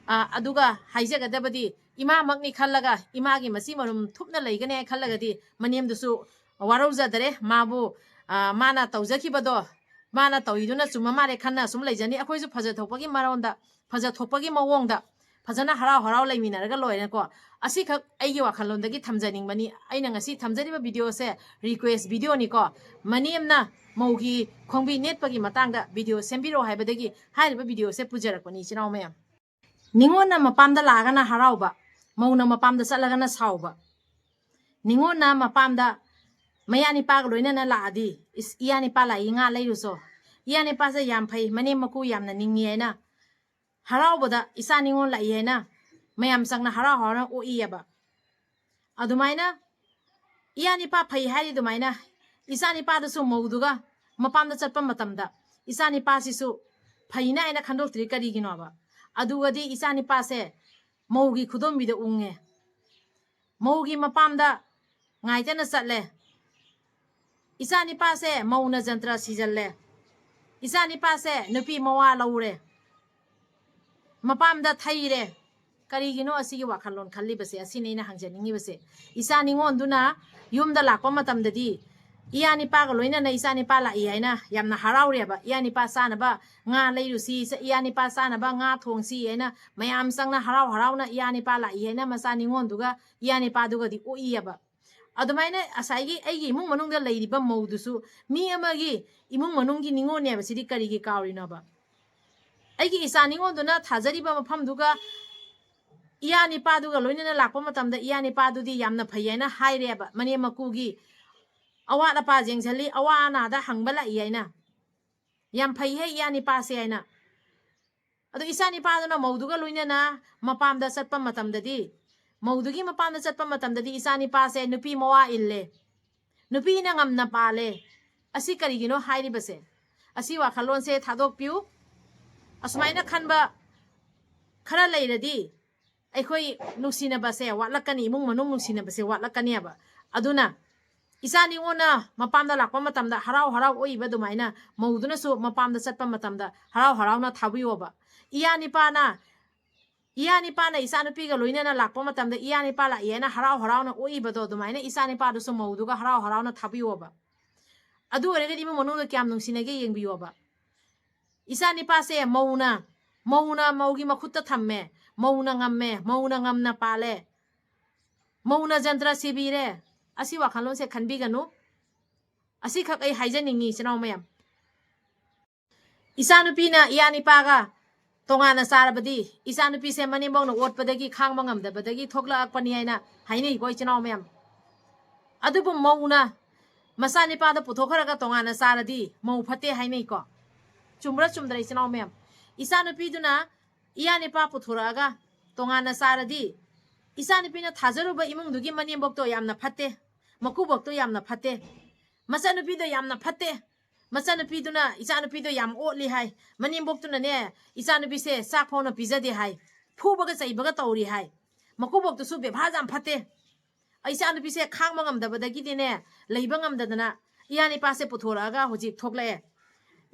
ꯑ, ꯑꯗꯨꯒ ꯍꯥꯏꯖꯒꯗꯕꯗꯤ, ꯏꯃꯥꯃꯛꯅꯤ ꯈꯜꯂꯒ, ꯏꯃꯥꯒꯤ ꯃꯆꯤ ꯃꯔꯨꯝ ꯊꯨꯞꯅ ꯂꯩꯒꯅꯤ ꯍꯥꯏꯅ ꯈꯜꯂꯒꯗꯤ, ꯃꯅꯦꯝꯗꯨꯁꯨ ꯋꯥꯔꯧꯖꯗꯔꯦ꯫ ꯃꯥꯕꯨ, ꯑ, ꯃꯥꯅ ꯇꯧꯖꯈꯤꯕꯗꯣ, ꯃꯥꯅ ꯇꯧꯔꯤꯗꯨꯅ ꯆꯨꯝꯕ ꯃꯥꯜꯂꯦ ꯈꯟꯅ ꯁꯨꯝ ꯂꯩꯖꯅꯤ꯫ ꯑꯩꯈꯣꯏꯁꯨ ꯐꯖꯊꯣꯛꯄꯒꯤ ꯃꯔꯣꯟꯗ, ꯐꯖꯊꯣꯛꯄꯒꯤ ꯃꯑꯣꯡꯗ ꯐꯖꯅ ꯍꯔꯥꯎ ꯍꯔꯥꯎ ꯂꯩꯃꯤꯟꯅꯔꯒ ꯂꯣꯏꯔꯦꯀꯣ꯫ ꯑꯁꯤꯈꯛ ꯑꯩꯒꯤ ꯋꯥꯈꯜꯂꯣꯟꯗꯒꯤ ꯊꯝꯖꯅꯤꯡꯕꯅꯤ꯫ ꯑꯩꯅ ꯉꯁꯤ ꯊꯝꯖꯔꯤꯕ videoꯁꯦ request videoꯅꯤꯀꯣ꯫ ꯃꯅꯦꯝꯅ ꯃꯧꯒꯤ ꯈꯣꯡꯕꯤ ꯅꯦꯠꯄꯒꯤ ꯃꯇꯥꯡꯗ video ꯁꯦꯝꯕꯤꯔꯛꯑꯣ ꯍꯥꯏꯕꯗꯒꯤ ꯍꯥꯏꯔꯤꯕ videoꯁꯦ ꯄꯨꯖꯔꯛꯄꯅꯤ, ꯏꯆꯤꯟ ꯏꯅꯥꯎ ꯃꯌꯥꯝ꯫ ꯅꯤꯉꯣꯟꯅ ꯃꯄꯥꯝꯗ ꯂꯥꯛꯑꯒꯅ ꯍꯔꯥꯎꯕ, ꯃꯧꯅ ꯃꯄꯥꯝꯗ ꯆꯠꯂꯒꯅ ꯁꯥꯎꯕ꯫ ꯅꯤꯉꯣꯟꯅ ꯃꯄꯥꯝꯗ ꯃꯌꯥꯅꯤꯄꯥꯒ ꯂꯣꯏꯅꯅ ꯂꯥꯛꯑꯗꯤ, "ꯏꯁ, ꯏꯌꯥꯅꯤꯄꯥ ꯂꯥꯛꯏ, ꯉꯥ ꯂꯩꯔꯨꯆꯣ, ꯏꯌꯥꯅꯤꯄꯥꯁꯦ ꯌꯥꯝ ꯐꯩ, ꯃꯅꯦꯝ ꯃꯀꯨ ꯌꯥꯝꯅ ꯅꯤꯡꯉꯤ" ꯍꯥꯏꯅ, ꯍꯔꯥꯎꯕꯗ ꯏꯆꯥ ꯅꯤꯉꯣꯜ ꯂꯥꯛꯏ ꯍꯥꯏꯅ ꯃꯌꯥꯝ ꯆꯪꯅ ꯍꯔꯥꯎ ꯍꯔꯥꯎꯅ ꯑꯣꯛꯏꯑꯕ꯫ ꯑꯗꯨꯃꯥꯏꯅ ꯏꯌꯥꯅꯤꯄꯥ ꯐꯩ ꯍꯥꯏꯔꯤ ꯑꯗꯨꯃꯥꯏꯅ ꯏꯆꯥꯅꯤꯄꯥꯗꯨꯁꯨ ꯃꯧꯗꯨꯒ ꯃꯄꯥꯝꯗ ꯆꯠꯄ ꯃꯇꯝꯗ ꯏꯆꯥꯅꯤꯄꯥꯁꯤꯁꯨ ꯐꯩꯅ ꯍꯥꯏꯅ ꯈꯟꯗꯣꯛꯇ꯭ꯔꯤ ꯀꯔꯤꯒꯤꯅꯣꯕ? ꯑꯗꯨꯒꯗꯤ ꯏꯆꯥ ꯅꯤꯄꯥꯁꯦ ꯃꯧꯒꯤ ꯈꯨꯗꯣꯝꯕꯤꯗ ꯎꯪꯉꯦ, ꯃꯧꯒꯤ ꯃꯄꯥꯝꯗ ꯉꯥꯏꯇꯅ ꯆꯠꯂꯦ, ꯏꯆꯥ ꯅꯤꯄꯥꯁꯦ ꯃꯧꯅ ꯖꯟꯇ꯭ꯔ ꯁꯤꯖꯜꯂꯦ, ꯏꯆꯥ ꯅꯤꯄꯥꯁꯦ ꯅꯨꯄꯤ ꯃꯋꯥ ꯂꯧꯔꯦ, ꯃꯄꯥꯝꯗ ꯊꯩꯔꯦ꯫ ꯀꯔꯤꯒꯤꯅꯣ ꯑꯁꯤꯒꯤ ꯋꯥꯈꯜꯂꯣꯟ ꯈꯜꯂꯤꯕꯁꯦ? ꯑꯁꯤꯅꯤ ꯑꯩꯅ ꯍꯪꯖꯅꯤꯡꯉꯤꯕꯁꯦ꯫ ꯏꯆꯥ ꯅꯤꯉꯣꯟꯗꯨꯅ ꯌꯨꯝꯗ ꯂꯥꯛꯄ ꯃꯇꯝꯗꯗꯤ ꯏꯌꯥ ꯅꯤꯄꯥꯒ ꯂꯣꯏꯅꯅ ꯏꯆꯥ ꯅꯤꯄꯥ ꯂꯥꯛꯏ ꯍꯥꯏꯅ ꯌꯥꯝꯅ ꯍꯔꯥꯎꯔꯦꯕ꯫ ꯏꯌꯥ ꯅꯤꯄꯥ ꯆꯥꯅꯕ ꯉꯥ ꯂꯩꯔꯨꯁꯤ, ꯏꯆꯥ-, ꯏꯌꯥ ꯅꯤꯄꯥ ꯆꯥꯅꯕ ꯉꯥ ꯊꯣꯡꯁꯤ ꯍꯥꯏꯅ ꯃꯌꯥꯝ ꯆꯪꯅ ꯍꯔꯥꯎ ꯍꯔꯥꯎꯅ ꯏꯌꯥ ꯅꯤꯄꯥ ꯂꯥꯛꯏ ꯍꯥꯏꯅ ꯃꯆꯥ ꯅꯤꯉꯣꯟꯗꯨꯒ ꯏꯌꯥ ꯅꯤꯄꯥꯗꯨꯒꯗꯤ ꯑꯣꯛꯏꯑꯕ꯫ ꯑꯗꯨꯃꯥꯏꯅ ꯉꯁꯥꯏꯒꯤ ꯑꯩꯒꯤ ꯏꯃꯨꯡ ꯃꯅꯨꯡꯗ ꯂꯩꯔꯤꯕ ꯃꯧꯗꯨꯁꯨ ꯃꯤ ꯑꯃꯒꯤ ꯏꯃꯨꯡ ꯃꯅꯨꯡꯒꯤ ꯅꯤꯉꯣꯜꯅꯦꯕ, ꯁꯤꯗꯤ ꯀꯔꯤꯒꯤ ꯀꯥꯎꯔꯤꯅꯣꯕ? ꯑꯩꯒꯤ ꯏꯆꯥ ꯅꯤꯉꯣꯜꯗꯨꯅ ꯊꯥꯖꯔꯤꯕ ꯃꯐꯝꯗꯨꯒ ꯏꯌꯥ ꯅꯤꯄꯥꯗꯨꯒ ꯂꯣꯏꯅꯅ ꯂꯥꯛꯄ ꯃꯇꯝꯗ ꯏꯌꯥ ꯅꯤꯄꯥꯗꯨꯗꯤ ꯌꯥꯝꯅ ꯐꯩ ꯍꯥꯏꯅ ꯍꯥꯏꯔꯦꯕ, ꯃꯅꯦꯝ ꯃꯀꯨꯒꯤ ꯑꯋꯥꯠ ꯑꯄꯥ ꯌꯦꯡꯁꯤꯜꯂꯤ, ꯑꯋꯥ ꯑꯅꯥꯗ ꯍꯪꯕ ꯂꯥꯛꯏ ꯍꯥꯏꯅ, ꯌꯥꯝ ꯐꯩꯍꯦ ꯏꯌꯥ ꯅꯤꯄꯥꯁꯦ ꯍꯥꯏꯅ꯫ ꯑꯗꯣ ꯏꯆꯥ ꯅꯤꯄꯥꯗꯨꯅ ꯃꯧꯗꯨꯒ ꯂꯣꯏꯅꯅ ꯃꯄꯥꯝꯗ ꯆꯠꯄ ꯃꯇꯝꯗꯗꯤ, ꯃꯧꯗꯨꯒꯤ ꯃꯄꯥꯝꯗ ꯆꯠꯄ ꯃꯇꯝꯗꯗꯤ ꯏꯆꯥ ꯅꯤꯄꯥꯁꯦ ꯅꯨꯄꯤ ꯃꯋꯥ ꯏꯜꯂꯦ, ꯅꯨꯄꯤꯅ ꯉꯝꯅ ꯄꯥꯜꯂꯦ꯫ ꯑꯁꯤ ꯀꯔꯤꯒꯤꯅꯣ ꯍꯥꯏꯔꯤꯕꯁꯦ? ꯑꯁꯤ ꯋꯥꯈꯜꯂꯣꯟꯁꯦ ꯊꯥꯗꯣꯛꯄꯤꯌꯨ꯫ ꯑꯁꯨꯃꯥꯏꯅ ꯈꯟꯕ ꯈꯔ ꯂꯩꯔꯗꯤ ꯑꯩꯈꯣꯏ ꯅꯨꯡꯁꯤꯅꯕꯁꯦ ꯋꯥꯠꯂꯛꯀꯅꯤ, ꯏꯃꯨꯡ ꯃꯅꯨꯡ ꯅꯨꯡꯁꯤꯅꯕꯁꯦ ꯋꯥꯠꯂꯛꯀꯅꯦꯕ꯫ ꯑꯗꯨꯅ ꯏꯆꯥ ꯅꯤꯉꯣꯜꯅ ꯃꯄꯥꯝꯗ ꯂꯥꯛꯄ ꯃꯇꯝꯗ ꯍꯔꯥꯎ ꯍꯔꯥꯎ ꯑꯣꯛꯏꯕ ꯑꯗꯨꯃꯥꯏꯅ ꯃꯧꯗꯨꯅꯁꯨ ꯃꯄꯥꯝꯗ ꯆꯠꯄ ꯃꯇꯝꯗ ꯍꯔꯥꯎ ꯍꯔꯥꯎꯅ ꯊꯥꯕꯤꯌꯣꯕ꯫ ꯏꯌꯥ ꯅꯤꯄꯥꯅ, ꯏꯌꯥ ꯅꯤꯄꯥꯅ ꯏꯆꯥ ꯅꯨꯄꯤꯒ ꯂꯣꯏꯅꯅ ꯂꯥꯛꯄ ꯃꯇꯝꯗ ꯏꯌꯥ ꯅꯤꯄꯥ ꯂꯥꯛꯏ ꯍꯥꯏꯅ ꯍꯔꯥꯎ ꯍꯔꯥꯎꯅ ꯑꯣꯛꯏꯕꯗꯣ, ꯑꯗꯨꯃꯥꯏꯅ ꯏꯆꯥ ꯅꯤꯄꯥꯗꯨꯁꯨ ꯃꯧꯗꯨꯒ ꯍꯔꯥꯎ ꯍꯔꯥꯎꯅ ꯊꯥꯕꯤꯌꯣꯕ꯫ ꯑꯗꯨ ꯑꯣꯏꯔꯒꯗꯤ ꯏꯃꯨꯡ ꯃꯅꯨꯡꯗ ꯀꯌꯥꯝ ꯅꯨꯡꯁꯤꯅꯒꯦ ꯌꯦꯡꯕꯤꯌꯣꯕ꯫ ꯏꯆꯥ ꯅꯤꯄꯥꯁꯦ ꯃꯧꯅ, ꯃꯧꯅ ꯃꯧꯒꯤ ꯃꯈꯨꯠꯇ ꯊꯝꯃꯦ, ꯃꯧꯅ ꯉꯝꯃꯦ, ꯃꯧꯅ ꯉꯝꯅ ꯄꯥꯜꯂꯦ, ꯃꯧꯅ ꯖꯟꯇ꯭ꯔ ꯁꯤꯕꯤꯔꯦ꯫ ꯑꯁꯤ ꯋꯥꯈꯜꯂꯣꯟꯁꯦ ꯈꯟꯕꯤꯒꯅꯨ꯫ ꯑꯁꯤꯈꯛ ꯑꯩ ꯍꯥꯏꯖꯅꯤꯡꯉꯤ, ꯏꯆꯤꯟ ꯏꯅꯥꯎ ꯃꯌꯥꯝ꯫ ꯏꯆꯥꯅꯨꯄꯤꯅ ꯏꯌꯥ ꯅꯤꯄꯥꯒ ꯇꯣꯉꯥꯟꯅ ꯆꯥꯔꯕꯗꯤ ꯏꯆꯥꯅꯨꯄꯤꯁꯦ ꯃꯅꯦꯝꯕꯣꯛꯅ ꯑꯣꯠꯄꯗꯒꯤ ꯈꯥꯡꯕ ꯉꯝꯗꯕꯗꯒꯤ ꯊꯣꯛꯂꯛꯂꯛꯄꯅꯤ ꯍꯥꯏꯅ ꯍꯥꯏꯅꯩꯀꯣ, ꯏꯆꯤꯟ ꯏꯅꯥꯎ ꯃꯌꯥꯝ꯫ ꯑꯗꯨꯕꯨ ꯃꯧꯅ ꯃꯆꯥꯅꯤꯄꯥꯗ ꯄꯨꯊꯣꯛꯈ꯭ꯔꯒ ꯇꯣꯉꯥꯟꯅ ꯆꯥꯔꯗꯤ ꯃꯧ ꯐꯠꯇꯦ ꯍꯥꯏꯅꯩꯀꯣ꯫ ꯆꯨꯝꯕ꯭ꯔꯥ ꯆꯨꯝꯗ꯭ꯔꯥ, ꯏꯆꯤꯟ ꯏꯅꯥꯎ ꯃꯌꯥꯝ? ꯏꯆꯥꯅꯨꯄꯤꯗꯨꯅ ꯏꯌꯥ ꯅꯤꯄꯥ ꯄꯨꯊꯣꯔꯛꯑꯒ ꯇꯣꯉꯥꯟꯅ ꯆꯥꯔꯗꯤ ꯏꯆꯥꯅꯨꯄꯤꯅ ꯊꯥꯖꯔꯨꯕ ꯏꯃꯨꯡꯗꯨꯒꯤ ꯃꯅꯦꯝꯕꯣꯛꯇꯣ ꯌꯥꯝꯅ ꯐꯠꯇꯦ, ꯃꯀꯨꯕꯣꯛꯇꯣ ꯌꯥꯝꯅ ꯐꯠꯇꯦ, ꯃꯆꯥꯅꯨꯄꯤꯗꯣ ꯌꯥꯝꯅ ꯐꯠꯇꯦ, ꯃꯆꯥꯅꯨꯄꯤꯗꯨꯅ ꯏꯆꯥꯅꯨꯄꯤꯗꯣ ꯌꯥꯝ ꯑꯣꯠꯂꯤ ꯍꯥꯏ꯫ ꯃꯅꯦꯝꯕꯣꯛꯇꯨꯅꯅꯦ, ꯏꯆꯥꯅꯨꯄꯤꯁꯦ ꯆꯥꯛ ꯐꯥꯎꯅ ꯄꯤꯖꯗꯦ ꯍꯥꯏ꯫ ꯐꯨꯕꯒ ꯆꯩꯕꯒ ꯇꯧꯔꯤ ꯍꯥꯏ꯫ ꯃꯀꯨꯕꯣꯛꯇꯨꯁꯨ ꯕꯦꯕꯥꯔ ꯌꯥꯝ ꯐꯠꯇꯦ꯫ ꯑꯩ ꯏꯆꯥꯅꯨꯄꯤꯁꯦ ꯈꯥꯡꯕ ꯉꯝꯗꯕꯗꯒꯤꯗꯤꯅꯦ, ꯂꯩꯕ ꯉꯝꯗꯗꯅ ꯏꯌꯥ ꯅꯤꯄꯥꯁꯦ ꯄꯨꯊꯣꯔꯛꯑꯒ ꯍꯧꯖꯤꯛ ꯊꯣꯛꯂꯛꯑꯦ꯫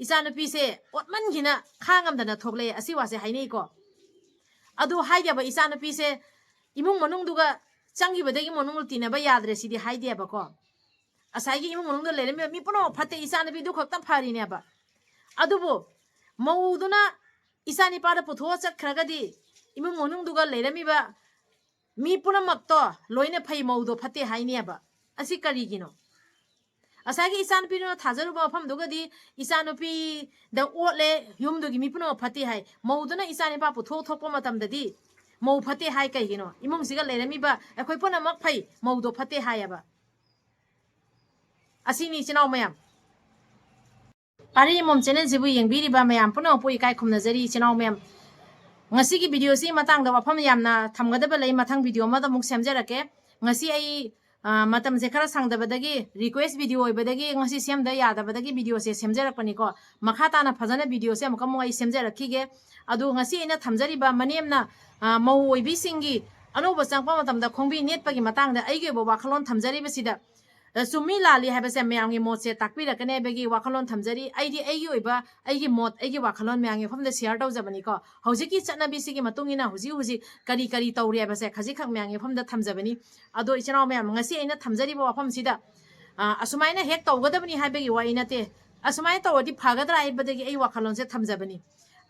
ꯏꯆꯥꯅꯨꯄꯤꯁꯦ ꯑꯣꯠꯃꯟꯈꯤꯅ ꯈꯥꯡ ꯉꯝꯗꯅ ꯊꯣꯛꯂꯛꯑꯦ꯫ ꯑꯁꯤ ꯋꯥꯁꯦ ꯍꯥꯏꯅꯩꯀꯣ꯫ ꯑꯗꯨ ꯍꯥꯏꯗꯦꯕ, ꯏꯆꯥꯅꯨꯄꯤꯁꯦ ꯏꯃꯨꯡ ꯃꯅꯨꯡꯗꯨꯒ ꯆꯪꯈꯤꯕꯗꯒꯤ ꯏꯃꯨꯡ ꯃꯅꯨꯡꯗ ꯇꯤꯟꯅꯕ ꯌꯥꯗ꯭ꯔꯦ ꯁꯤꯗꯤ ꯍꯥꯏꯗꯦꯕꯀꯣ꯫ ꯉꯁꯥꯏꯒꯤ ꯏꯃꯨꯡ ꯃꯅꯨꯡꯗ ꯂꯩꯔꯝꯃꯤꯕ ꯃꯤ ꯄꯨꯝꯅꯃꯛ ꯐꯠꯇꯦ, ꯏꯆꯥꯅꯨꯄꯤꯗꯨ ꯈꯛꯇ ꯐꯔꯤꯅꯦꯕ꯫ ꯑꯗꯨꯕꯨ ꯃꯧꯗꯨꯅ ꯏꯆꯥ ꯅꯤꯄꯥꯗ ꯄꯨꯊꯣꯛꯑ ꯆꯠꯈ꯭ꯔꯒꯗꯤ ꯏꯃꯨꯡ ꯃꯅꯨꯡꯗꯨꯒ ꯂꯩꯔꯝꯃꯤꯕ ꯃꯤ ꯄꯨꯝꯅꯃꯛꯇꯣ ꯂꯣꯏꯅ ꯐꯩ, ꯃꯧꯗꯣ ꯐꯠꯇꯦ ꯍꯥꯏꯅꯦꯕ꯫ ꯑꯁꯤ ꯀꯔꯤꯒꯤꯅꯣ? ꯉꯁꯥꯏꯒꯤ ꯏꯆꯥꯅꯨꯄꯤꯗꯨꯅ ꯊꯥꯖꯔꯨꯕ ꯃꯐꯝꯗꯨꯒꯗꯤ ꯏꯆꯥꯅꯨꯄꯤꯗ ꯑꯣꯠꯂꯦ, ꯌꯨꯝꯗꯨꯒꯤ ꯃꯤ ꯄꯨꯝꯅꯃꯛ ꯐꯠꯇꯦ ꯍꯥꯏ꯫ ꯃꯧꯗꯨꯅ ꯏꯆꯥ ꯅꯤꯄꯥ ꯄꯨꯊꯣꯛ ꯊꯣꯛꯄ ꯃꯇꯝꯗꯗꯤ ꯃꯧ ꯐꯠꯇꯦ ꯍꯥꯏ ꯀꯩꯒꯤꯅꯣ? ꯏꯃꯨꯡꯁꯤꯒ ꯂꯩꯔꯝꯃꯤꯕ ꯑꯩꯈꯣꯏ ꯄꯨꯝꯅꯃꯛ ꯐꯩ, ꯃꯧꯗꯣ ꯐꯠꯇꯦ ꯍꯥꯏꯌꯦꯕ꯫ ꯑꯁꯤꯅꯤ ꯏꯆꯤꯟ ꯏꯅꯥꯎ ꯃꯌꯥꯝ꯫ ꯄꯥꯔꯤ ꯑꯃꯣꯝ ꯆꯦꯅꯦꯜꯁꯤꯕꯨ ꯌꯦꯡꯕꯤꯔꯤꯕ ꯃꯌꯥꯝ ꯄꯨꯝꯅꯃꯛꯄꯨ ꯏꯀꯥꯏ ꯈꯨꯝꯅꯖꯔꯤ ꯏꯆꯤꯟ ꯏꯅꯥꯎ ꯃꯌꯥꯝ꯫ ꯉꯁꯤꯒꯤ ꯚꯤꯗꯤꯑꯣꯁꯤ ꯃꯇꯥꯡꯗ ꯋꯥꯐꯝ ꯌꯥꯝꯅ ꯊꯝꯒꯗꯕ ꯂꯩ, ꯃꯊꯪ ꯚꯤꯗꯤꯑꯣ ꯑꯃꯗ ꯑꯃꯨꯛ ꯁꯦꯝꯖꯔꯛꯀꯦ꯫ ꯉꯁꯤ ꯑꯩ, ꯑ, ꯃꯇꯝꯁꯦ ꯈꯔ ꯁꯪꯗꯕꯗꯒꯤ, ꯔꯤꯀ꯭ꯋꯦꯁ ꯚꯤꯗꯤꯑꯣ ꯑꯣꯏꯕꯗꯒꯤ ꯉꯁꯤ ꯁꯦꯝꯗ ꯌꯥꯗꯕꯗꯒꯤ ꯚꯤꯗꯤꯑꯣꯁꯦ ꯁꯦꯝꯖꯔꯛꯄꯅꯤꯀꯣ꯫ ꯃꯈꯥ ꯇꯥꯅ ꯐꯖꯅ ꯚꯤꯗꯤꯑꯣꯁꯦ ꯑꯃꯨꯛꯀ ꯑꯃꯨꯛ ꯑꯩ ꯁꯦꯝꯖꯔꯛꯈꯤꯒꯦ꯫ ꯑꯗꯨ ꯉꯁꯤ ꯑꯩꯅ ꯊꯝꯖꯔꯤꯕ ꯃꯅꯦꯝꯅ, ꯑ, ꯃꯧ ꯑꯣꯏꯕꯤꯁꯤꯡꯒꯤ ꯑꯅꯧꯕ ꯆꯪꯉꯛꯄ ꯃꯇꯝꯗ ꯈꯣꯡꯕꯤ ꯅꯦꯠꯄꯒꯤ ꯃꯇꯥꯡꯗ ꯑꯩꯒꯤ ꯑꯣꯏꯕ ꯋꯥꯈꯜꯂꯣꯟ ꯊꯝꯖꯔꯤꯕꯁꯤꯗ, ꯑ, ꯆꯨꯝꯃꯤ ꯂꯥꯜꯂꯤ ꯍꯥꯏꯕꯁꯦ ꯃꯌꯥꯝꯒꯤ ꯃꯣꯠꯁꯦ ꯇꯥꯛꯄꯤꯔꯛꯀꯅꯤ ꯍꯥꯏꯕꯒꯤ ꯋꯥꯈꯜꯂꯣꯟ ꯊꯝꯖꯔꯤ꯫ ꯑꯩꯗꯤ ꯑꯩꯒꯤ ꯑꯣꯏꯕ, ꯑꯩꯒꯤ ꯃꯣꯠ, ꯑꯩꯒꯤ ꯋꯥꯈꯜꯂꯣꯟ ꯃꯌꯥꯝꯒꯤ ꯃꯐꯝꯗ ꯁꯤꯌꯔ ꯇꯧꯖꯕꯅꯤꯀꯣ꯫ ꯍꯧꯖꯤꯛꯀꯤ ꯆꯠꯅꯕꯤꯁꯤꯒꯤ ꯃꯇꯨꯡ ꯏꯟꯅ ꯍꯧꯖꯤꯛ ꯍꯧꯖꯤꯛ ꯀꯔꯤ ꯀꯔꯤ ꯇꯧꯔꯤ ꯍꯥꯏꯕꯁꯦ ꯈꯖꯤꯛꯈꯛ ꯃꯌꯥꯝꯒꯤ ꯃꯐꯝꯗ ꯊꯝꯖꯕꯅꯤ꯫ ꯑꯗꯣ ꯏꯆꯤꯟ ꯏꯅꯥꯎ ꯃꯌꯥꯝ, ꯉꯁꯤ ꯑꯩꯅ ꯊꯝꯖꯔꯤꯕ ꯋꯥꯐꯝꯁꯤꯗ, ꯑ, ꯑꯁꯨꯃꯥꯏꯅ ꯍꯦꯛ ꯇꯧꯒꯗꯕꯅꯤ ꯍꯥꯏꯕꯒꯤ ꯋꯥꯔꯤ ꯅꯠꯇꯦ, ꯑꯁꯨꯃꯥꯏꯅ ꯇꯧꯔꯗꯤ ꯐꯒꯗ꯭ꯔꯥ ꯍꯥꯏꯕꯗꯒꯤ ꯑꯩ ꯋꯥꯈꯜꯂꯣꯟꯁꯦ ꯊꯝꯖꯕꯅꯤ꯫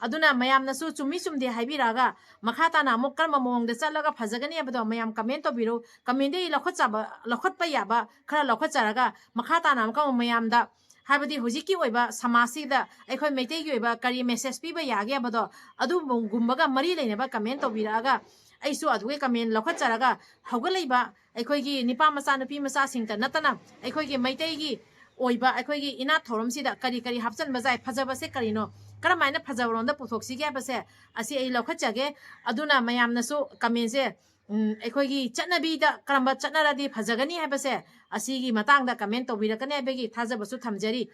ꯑꯗꯨꯅ ꯃꯌꯥꯝꯅꯁꯨ ꯆꯨꯝꯃꯤ ꯆꯨꯝꯗꯦ ꯍꯥꯏꯕꯤꯔꯛꯑꯒ, ꯃꯈꯥ ꯇꯥꯅ ꯑꯃꯨꯛ ꯀꯔꯝꯕ ꯃꯑꯣꯡꯗ ꯆꯠꯂꯒ ꯐꯖꯒꯅꯤ ꯍꯥꯏꯕꯗꯣ ꯃꯌꯥꯝ ꯀꯃꯦꯟ ꯇꯧꯕꯤꯔꯣ꯫ ꯀꯃꯦꯟꯗꯒꯤ ꯂꯧꯈꯠꯆꯕ, ꯂꯧꯈꯠꯄ ꯌꯥꯕ ꯈꯔ ꯂꯧꯈꯠꯆꯔꯒ, ꯃꯈꯥ ꯇꯥꯅ ꯑꯃꯨꯛꯀ ꯑꯃꯨꯛ ꯃꯌꯥꯝꯗ, ꯍꯥꯏꯕꯗꯤ ꯍꯧꯖꯤꯛꯀꯤ ꯑꯣꯏꯕ ꯁꯃꯥꯖꯁꯤꯗ ꯑꯩꯈꯣꯏ ꯃꯩꯇꯩꯒꯤ ꯑꯣꯏꯕ ꯀꯔꯤ ꯃꯦꯁꯦꯖ ꯄꯤꯕ ꯌꯥꯒꯦ ꯍꯥꯏꯕꯗꯣ, ꯑꯗꯨꯒꯨꯝꯕꯒ ꯃꯔꯤ ꯂꯩꯅꯕ ꯀꯃꯦꯟ ꯇꯧꯕꯤꯔꯛꯑꯒ, ꯑꯩꯁꯨ ꯑꯗꯨꯒꯤ ꯀꯃꯦꯟ ꯂꯧꯈꯠꯆꯔꯒ, ꯍꯧꯒꯠꯂꯛꯏꯕ ꯑꯩꯈꯣꯏꯒꯤ ꯅꯤꯄꯥ ꯃꯆꯥ, ꯅꯨꯄꯤ ꯃꯆꯥꯁꯤꯡꯇ ꯅꯠꯇꯅ, ꯑꯩꯈꯣꯏꯒꯤ ꯃꯩꯇꯩꯒꯤ ꯑꯣꯏꯕ ꯑꯩꯈꯣꯏꯒꯤ ꯏꯅꯥꯠ ꯊꯧꯔꯝꯁꯤꯗ ꯀꯔꯤ ꯀꯔꯤ ꯍꯥꯞꯆꯤꯟꯕ ꯌꯥꯏ, ꯐꯖꯕꯁꯦ ꯀꯔꯤꯅꯣ, ꯀꯔꯝꯍꯥꯏꯅ ꯐꯖꯕꯔꯣꯝꯗ ꯄꯨꯊꯣꯛꯁꯤꯒꯦ ꯍꯥꯏꯕꯁꯦ, ꯑꯁꯤ ꯑꯩ ꯂꯧꯈꯠꯆꯒꯦ꯫ ꯑꯗꯨꯅ ꯃꯌꯥꯝꯅꯁꯨ ꯀꯃꯦꯟꯁꯦ, ꯎꯝ, ꯑꯩꯈꯣꯏꯒꯤ ꯆꯠꯅꯕꯤꯗ ꯀꯔꯝꯕ ꯆꯠꯅꯔꯗꯤ ꯐꯖꯒꯅꯤ ꯍꯥꯏꯕꯁꯦ, ꯑꯁꯤꯒꯤ ꯃꯇꯥꯡꯗ ꯀꯃꯦꯟ ꯇꯧꯕꯤꯔꯛꯀꯅꯤ ꯍꯥꯏꯕꯒꯤ ꯊꯥꯖꯕꯁꯨ ꯊꯝꯖꯔꯤ꯫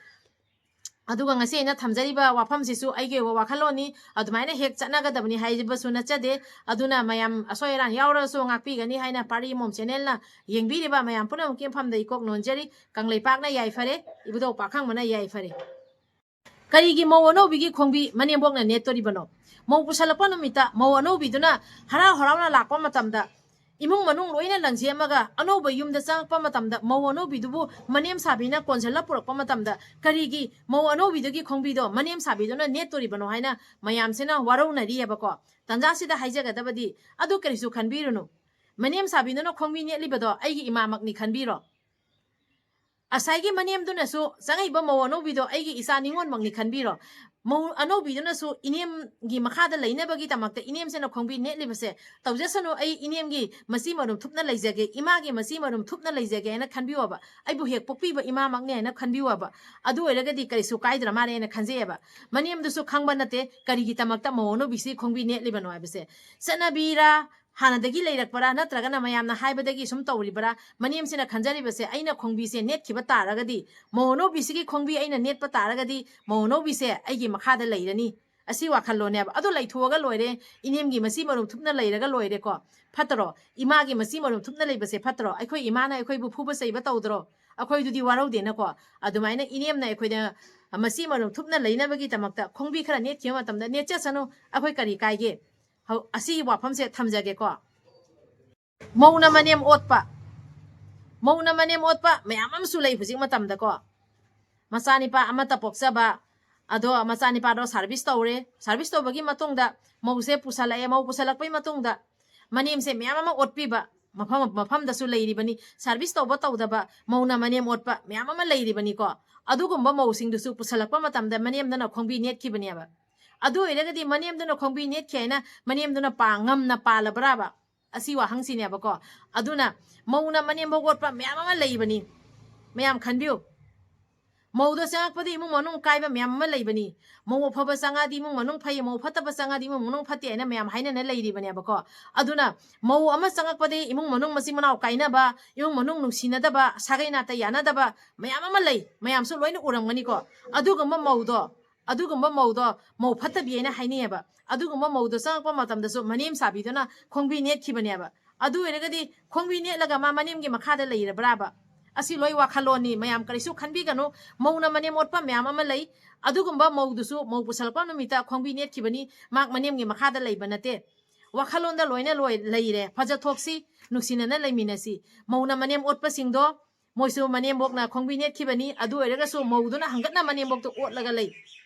ꯑꯗꯨꯒ ꯉꯁꯤ ꯑꯩꯅ ꯊꯝꯖꯔꯤꯕ ꯋꯥꯐꯝꯁꯤꯁꯨ ꯑꯩꯒꯤ ꯑꯣꯏꯕ ꯋꯥꯈꯜꯂꯣꯟꯅꯤ, ꯑꯗꯨꯃꯥꯏꯅ ꯍꯦꯛ ꯆꯠꯅꯒꯗꯕꯅꯤ ꯍꯥꯏꯕꯁꯨ ꯅꯠꯆꯗꯦ꯫ ꯑꯗꯨꯅ ꯃꯌꯥꯝ ꯑꯁꯣꯏ ꯑꯔꯥꯟ ꯌꯥꯎꯔꯁꯨ ꯉꯥꯛꯄꯤꯒꯅꯤ ꯍꯥꯏꯅ ꯄꯥꯔꯤ ꯃꯣꯝ ꯆꯦꯅꯦꯜꯅ ꯌꯦꯡꯕꯤꯔꯤꯕ ꯃꯌꯥꯝ ꯄꯨꯝꯅꯃꯛꯀꯤ ꯃꯐꯝꯗ ꯏꯀꯣꯛ ꯅꯣꯟꯖꯔꯤ꯫ ꯀꯪꯂꯩꯄꯥꯛꯅ ꯌꯥꯏꯐꯔꯦ, ꯏꯕꯨꯙꯧ ꯄꯥꯈꯪꯕꯅ ꯌꯥꯏꯐꯔꯦ꯫ ꯀꯔꯤꯒꯤ ꯃꯧ ꯑꯅꯧꯕꯤꯒꯤ ꯈꯣꯡꯕꯤ ꯃꯅꯦꯝꯕꯣꯛꯅ ꯅꯦꯠꯇꯣꯔꯤꯕꯅꯣ? ꯃꯧ ꯄꯨꯁꯜꯂꯛꯄ ꯅꯨꯃꯤꯠꯇ ꯃꯧ ꯑꯅꯧꯕꯤꯗꯨꯅ ꯍꯔꯥꯎ ꯍꯔꯥꯎꯅ ꯂꯥꯛꯄ ꯃꯇꯝꯗ, ꯏꯃꯨꯡ ꯃꯅꯨꯡ ꯂꯣꯏꯅ ꯂꯪꯁꯦꯝꯃꯒ ꯑꯅꯧꯕ ꯌꯨꯝꯗ ꯆꯪꯉꯛꯄ ꯃꯇꯝꯗ, ꯃꯧ ꯑꯅꯧꯕꯤꯗꯨꯕꯨ ꯃꯅꯦꯝ ꯁꯥꯕꯤꯅ ꯀꯣꯟꯁꯤꯜꯂ ꯄꯨꯔꯛꯄ ꯃꯇꯝꯗ, ꯀꯔꯤꯒꯤ ꯃꯧ ꯑꯅꯧꯕꯤꯗꯨꯒꯤ ꯈꯣꯡꯕꯤꯗꯣ ꯃꯅꯦꯝ ꯁꯥꯕꯤꯗꯨꯅ ꯅꯦꯠꯇꯣꯔꯤꯕꯅꯣ ꯍꯥꯏꯅ ꯃꯌꯥꯝꯁꯤꯅ ꯋꯥꯔꯧꯅꯔꯤꯑꯕꯀꯣ꯫ ꯇꯟꯖꯥꯁꯤꯗ ꯍꯥꯏꯖꯒꯗꯕꯗꯤ, ꯑꯗꯨ ꯀꯔꯤꯁꯨ ꯈꯟꯕꯤꯔꯨꯅꯨ꯫ ꯃꯅꯦꯝ ꯁꯥꯕꯤꯗꯨꯅ ꯈꯣꯡꯕꯤ ꯅꯦꯠꯂꯤꯕꯗꯣ ꯑꯩꯒꯤ ꯏꯃꯥꯃꯛꯅꯤ ꯈꯟꯕꯤꯔꯣ꯫ ꯉꯁꯥꯏꯒꯤ ꯃꯅꯦꯝꯗꯨꯅꯁꯨ ꯆꯪꯉꯛꯏꯕ ꯃꯧ ꯑꯅꯧꯕꯤꯗꯣ ꯑꯩꯒꯤ ꯏꯆꯥ ꯅꯤꯉꯣꯜꯃꯛꯅꯤ ꯈꯟꯕꯤꯔꯣ꯫ ꯃꯧ ꯑꯅꯧꯕꯤꯗꯨꯅꯁꯨ ꯏꯅꯦꯝꯒꯤ ꯃꯈꯥꯗ ꯂꯩꯅꯕꯒꯤꯗꯃꯛꯇ ꯏꯅꯦꯝꯁꯤꯅ ꯈꯣꯡꯕꯤ ꯅꯦꯠꯂꯤꯕꯁꯦ, "ꯇꯧꯖꯁꯅꯨ, ꯑꯩ ꯏꯅꯦꯝꯒꯤ ꯃꯆꯤ ꯃꯔꯨꯝ ꯊꯨꯞꯅ ꯂꯩꯖꯒꯦ, ꯏꯃꯥꯒꯤ ꯃꯆꯤ ꯃꯔꯨꯝ ꯊꯨꯞꯅ ꯂꯩꯖꯒꯦ" ꯍꯥꯏꯅ ꯈꯟꯕꯤꯌꯣꯕ꯫ "ꯑꯩꯕꯨ ꯍꯦꯛ ꯄꯣꯛꯄꯤꯕ ꯏꯃꯥꯃꯛꯅꯤ" ꯍꯥꯏꯅ ꯈꯟꯕꯤꯌꯣꯕ꯫ ꯑꯗꯨ ꯑꯣꯏꯔꯒꯗꯤ ꯀꯔꯤꯁꯨ ꯀꯥꯏꯗ꯭ꯔ ꯃꯥꯜꯂꯦ ꯍꯥꯏꯅ ꯈꯟꯖꯩꯑꯕ꯫ ꯃꯅꯦꯝꯗꯨꯁꯨ ꯈꯪꯕ ꯅꯠꯇꯦ ꯀꯔꯤꯒꯤ ꯗꯃꯛꯇ ꯃꯧ ꯑꯅꯧꯕꯤꯁꯤ ꯈꯣꯡꯕꯤ ꯅꯦꯠꯂꯤꯕꯅꯣ ꯍꯥꯏꯕꯁꯦ꯫ ꯆꯠꯅꯕꯤꯔꯥ, ꯍꯥꯟꯅꯗꯒꯤ ꯂꯩꯔꯛꯄꯔꯥ, ꯅꯠꯇ꯭ꯔꯒꯅ ꯃꯌꯥꯝꯅ ꯍꯥꯏꯕꯗꯒꯤ ꯁꯨꯝ ꯇꯧꯔꯤꯕꯔꯥ? ꯃꯅꯦꯝꯁꯤꯅ ꯈꯟꯖꯔꯤꯕꯁꯦ, "ꯑꯩꯅ ꯈꯣꯡꯕꯤꯁꯦ ꯅꯦꯠꯈꯤꯕ ꯇꯥꯔꯒꯗꯤ, ꯃꯧ ꯑꯅꯧꯕꯤꯁꯤꯒꯤ ꯈꯣꯡꯕꯤ ꯑꯩꯅ ꯅꯦꯠꯄ ꯇꯥꯔꯒꯗꯤ, ꯃꯧ ꯑꯅꯧꯕꯤꯁꯦ ꯑꯩꯒꯤ ꯃꯈꯥꯗ ꯂꯩꯔꯅꯤ", ꯑꯁꯤ ꯋꯥꯈꯜꯂꯣꯟꯅꯦꯕ꯫ ꯑꯗꯨ ꯂꯩꯊꯣꯛꯑꯒ ꯂꯣꯏꯔꯦ, ꯏꯅꯦꯝꯒꯤ ꯃꯆꯤ ꯃꯔꯨꯝ ꯊꯨꯞꯅ ꯂꯩꯔꯒ ꯂꯣꯏꯔꯦꯀꯣ꯫ ꯐꯠꯇ꯭ꯔꯣ? ꯏꯃꯥꯒꯤ ꯃꯆꯤ ꯃꯔꯨꯝ ꯊꯨꯞꯅ ꯂꯩꯕꯁꯦ ꯐꯠꯇ꯭ꯔꯣ? ꯑꯩꯈꯣꯏ ꯏꯃꯥꯅ ꯑꯩꯈꯣꯏꯕꯨ ꯐꯨꯕ ꯆꯩꯕ ꯇꯧꯗ꯭ꯔꯣ? ꯑꯩꯈꯣꯏꯗꯨꯗꯤ ꯋꯥꯔꯧꯗꯦꯅꯀꯣ꯫ ꯑꯗꯨꯃꯥꯏꯅ ꯏꯅꯦꯝꯅ ꯑꯩꯈꯣꯏꯗ ꯃꯆꯤ ꯃꯔꯨꯝ ꯊꯨꯞꯅ ꯂꯩꯅꯕꯒꯤꯗꯃꯛꯇ ꯈꯣꯡꯕꯤ ꯈꯔ ꯅꯦꯠꯈꯤꯕ ꯃꯇꯝꯗ, "ꯅꯦꯠꯆꯁꯅꯨ, ꯑꯩꯈꯣꯏ ꯀꯔꯤ ꯀꯥꯏꯒꯦ?" ꯍꯧ-, ꯑꯁꯤꯒꯤ ꯋꯥꯐꯝꯁꯦ ꯊꯝꯖꯒꯦꯀꯣ꯫ ꯃꯧꯅ ꯃꯅꯦꯝ ꯑꯣꯠꯄ, ꯃꯧꯅ ꯃꯅꯦꯝ ꯑꯣꯠꯄ ꯃꯌꯥꯝ ꯑꯃꯁꯨ ꯂꯩ ꯍꯧꯖꯤꯛ ꯃꯇꯝꯗꯀꯣ꯫ ꯃꯆꯥꯅꯤꯄꯥ ꯑꯃꯠꯇ ꯄꯣꯛꯆꯕ, ꯑꯗꯣ ꯃꯆꯥꯅꯤꯄꯥꯗꯣ ꯁꯥꯔꯚꯤꯁ ꯇꯧꯔꯦ, ꯁꯥꯔꯚꯤꯁ ꯇꯧꯕꯒꯤ ꯃꯇꯨꯡꯗ ꯃꯧꯁꯦ ꯄꯨꯁꯜꯂꯛꯑꯦ, ꯃꯧ ꯄꯨꯁꯜꯂꯛꯄꯒꯤ ꯃꯇꯨꯡꯗ ꯃꯅꯦꯝꯁꯦ ꯃꯌꯥꯝ ꯑꯃ ꯑꯣꯠꯄꯤꯕ ꯃꯐꯝ, ꯃꯐꯝꯗꯁꯨ ꯂꯩꯔꯤꯕꯅꯤ꯫ ꯁꯥꯔꯚꯤꯁ ꯇꯧꯕ ꯇꯧꯗꯕ ꯃꯧꯅ ꯃꯅꯦꯝ ꯑꯣꯠꯄ ꯃꯌꯥꯝ ꯑꯃ ꯂꯩꯔꯤꯕꯅꯤꯀꯣ꯫ ꯑꯗꯨꯒꯨꯝꯕ ꯃꯧꯁꯤꯡꯗꯨꯁꯨ ꯄꯨꯁꯜꯂꯛꯄ ꯃꯇꯝꯗ ꯃꯅꯦꯝꯗꯨꯅ ꯈꯣꯡꯕꯤ ꯅꯦꯠꯈꯤꯕꯅꯦꯕ꯫ ꯑꯗꯨ ꯑꯣꯏꯔꯒꯗꯤ ꯃꯅꯦꯝꯗꯨꯅ ꯈꯣꯡꯕꯤ ꯅꯦꯠꯈꯤ ꯍꯥꯏꯅ ꯃꯅꯦꯝꯗꯨꯅ ꯄꯥ ꯉꯝꯅ ꯄꯥꯜꯂꯕ꯭ꯔꯥꯕ? ꯑꯁꯤ ꯋꯥꯍꯪꯁꯤꯅꯦꯕꯀꯣ꯫ ꯑꯗꯨꯅ ꯃꯧꯅ ꯃꯅꯦꯝꯕꯣꯛ ꯑꯣꯠꯄ ꯃꯌꯥꯝ ꯑꯃ ꯂꯩꯕꯅꯤ꯫ ꯃꯌꯥꯝ ꯈꯟꯕꯤꯌꯨ꯫ ꯃꯧꯗ ꯆꯪꯉꯛꯄꯗ ꯏꯃꯨꯡ ꯃꯅꯨꯡ ꯀꯥꯏꯕ ꯃꯌꯥꯝ ꯑꯃ ꯂꯩꯕꯅꯤ꯫ ꯃꯧ ꯑꯐꯕ ꯆꯪꯉꯛꯑꯗꯤ ꯏꯃꯨꯡ ꯃꯅꯨꯡ ꯐꯩ, ꯃꯧ ꯐꯠꯇꯕ ꯆꯪꯉꯛꯑꯗꯤ ꯏꯃꯨꯡ ꯃꯅꯨꯡ ꯐꯠꯇꯦ ꯍꯥꯏꯅ ꯃꯌꯥꯝ ꯍꯥꯏꯅꯅ ꯂꯩꯔꯤꯕꯅꯦꯕꯀꯣ꯫ ꯑꯗꯨꯅ ꯃꯧ ꯑꯃ ꯆꯪꯉꯛꯄꯗꯒꯤ ꯏꯃꯨꯡ ꯃꯅꯨꯡ ꯃꯆꯤꯟ ꯃꯅꯥꯎ ꯀꯥꯏꯅꯕ, ꯏꯃꯨꯡ ꯃꯅꯨꯡ ꯅꯨꯡꯁꯤꯅꯗꯕ, ꯁꯥꯒꯩ ꯅꯥꯇꯩ ꯌꯥꯅꯗꯕ ꯃꯌꯥꯝ ꯑꯃ ꯂꯩ, ꯃꯌꯥꯝꯁꯨ ꯂꯣꯏꯅ ꯎꯔꯝꯒꯅꯤꯀꯣ꯫ ꯑꯗꯨꯒꯨꯝꯕ ꯃꯧꯗꯣ, ꯑꯗꯨꯒꯨꯝꯕ ꯃꯧꯗꯣ ꯃꯧ ꯐꯠꯇꯕꯤ ꯍꯥꯏꯅ ꯍꯥꯏꯅꯩꯌꯦꯕ꯫ ꯑꯗꯨꯒꯨꯝꯕ ꯃꯧꯗꯣ ꯆꯪꯉꯛꯄ ꯃꯇꯝꯗꯁꯨ ꯃꯅꯦꯝ ꯆꯥꯕꯤꯗꯨꯅ ꯈꯣꯡꯕꯤ ꯅꯦꯠꯈꯤꯕꯅꯦꯕ꯫ ꯑꯗꯨ ꯑꯣꯏꯔꯒꯗꯤ ꯈꯣꯡꯕꯤ ꯅꯦꯠꯂꯒ ꯃꯥ ꯃꯅꯦꯝꯒꯤ ꯃꯈꯥꯗ ꯂꯩꯔꯕ꯭ꯔꯥꯕ? ꯑꯁꯤ ꯂꯣꯏ ꯋꯥꯈꯜꯂꯣꯟꯅꯤ, ꯃꯌꯥꯝ ꯀꯔꯤꯁꯨ ꯈꯟꯕꯤꯒꯅꯨ꯫ ꯃꯧꯅ ꯃꯅꯦꯝ ꯑꯣꯠꯄ ꯃꯌꯥꯝ ꯑꯃ ꯂꯩ꯫ ꯑꯗꯨꯒꯨꯝꯕ ꯃꯧꯗꯨꯁꯨ ꯃꯧ ꯄꯨꯁꯜꯂꯛꯄ ꯅꯨꯃꯤꯠꯇ ꯈꯣꯡꯕꯤ ꯅꯦꯠꯈꯤꯕꯅꯤ, ꯃꯍꯥꯛ ꯃꯅꯦꯝꯒꯤ ꯃꯈꯥꯗ ꯂꯩꯕ ꯅꯠꯇꯦ꯫ ꯋꯥꯈꯜꯂꯣꯟꯗ ꯂꯣꯏꯅ ꯂꯣꯏ ꯂꯩꯔꯦ꯫ ꯐꯖꯊꯣꯛꯁꯤ, ꯅꯨꯡꯁꯤꯅꯅ ꯂꯩꯃꯤꯟꯅꯁꯤ꯫ ꯃꯧꯅ ꯃꯅꯦꯝ ꯑꯣꯠꯄꯁꯤꯡꯗꯣ ꯃꯣꯏꯁꯨ ꯃꯅꯦꯝꯕꯣꯛꯅ ꯈꯣꯡꯕꯤ ꯅꯦꯠꯈꯤꯕꯅꯤ, ꯑꯗꯨ ꯑꯣꯏꯔꯒꯁꯨ ꯃꯧꯗꯨꯅ ꯍꯪꯒꯠꯅ ꯃꯅꯦꯝꯕꯣꯛꯇ ꯑꯣꯠꯂꯒ ꯂꯩ꯫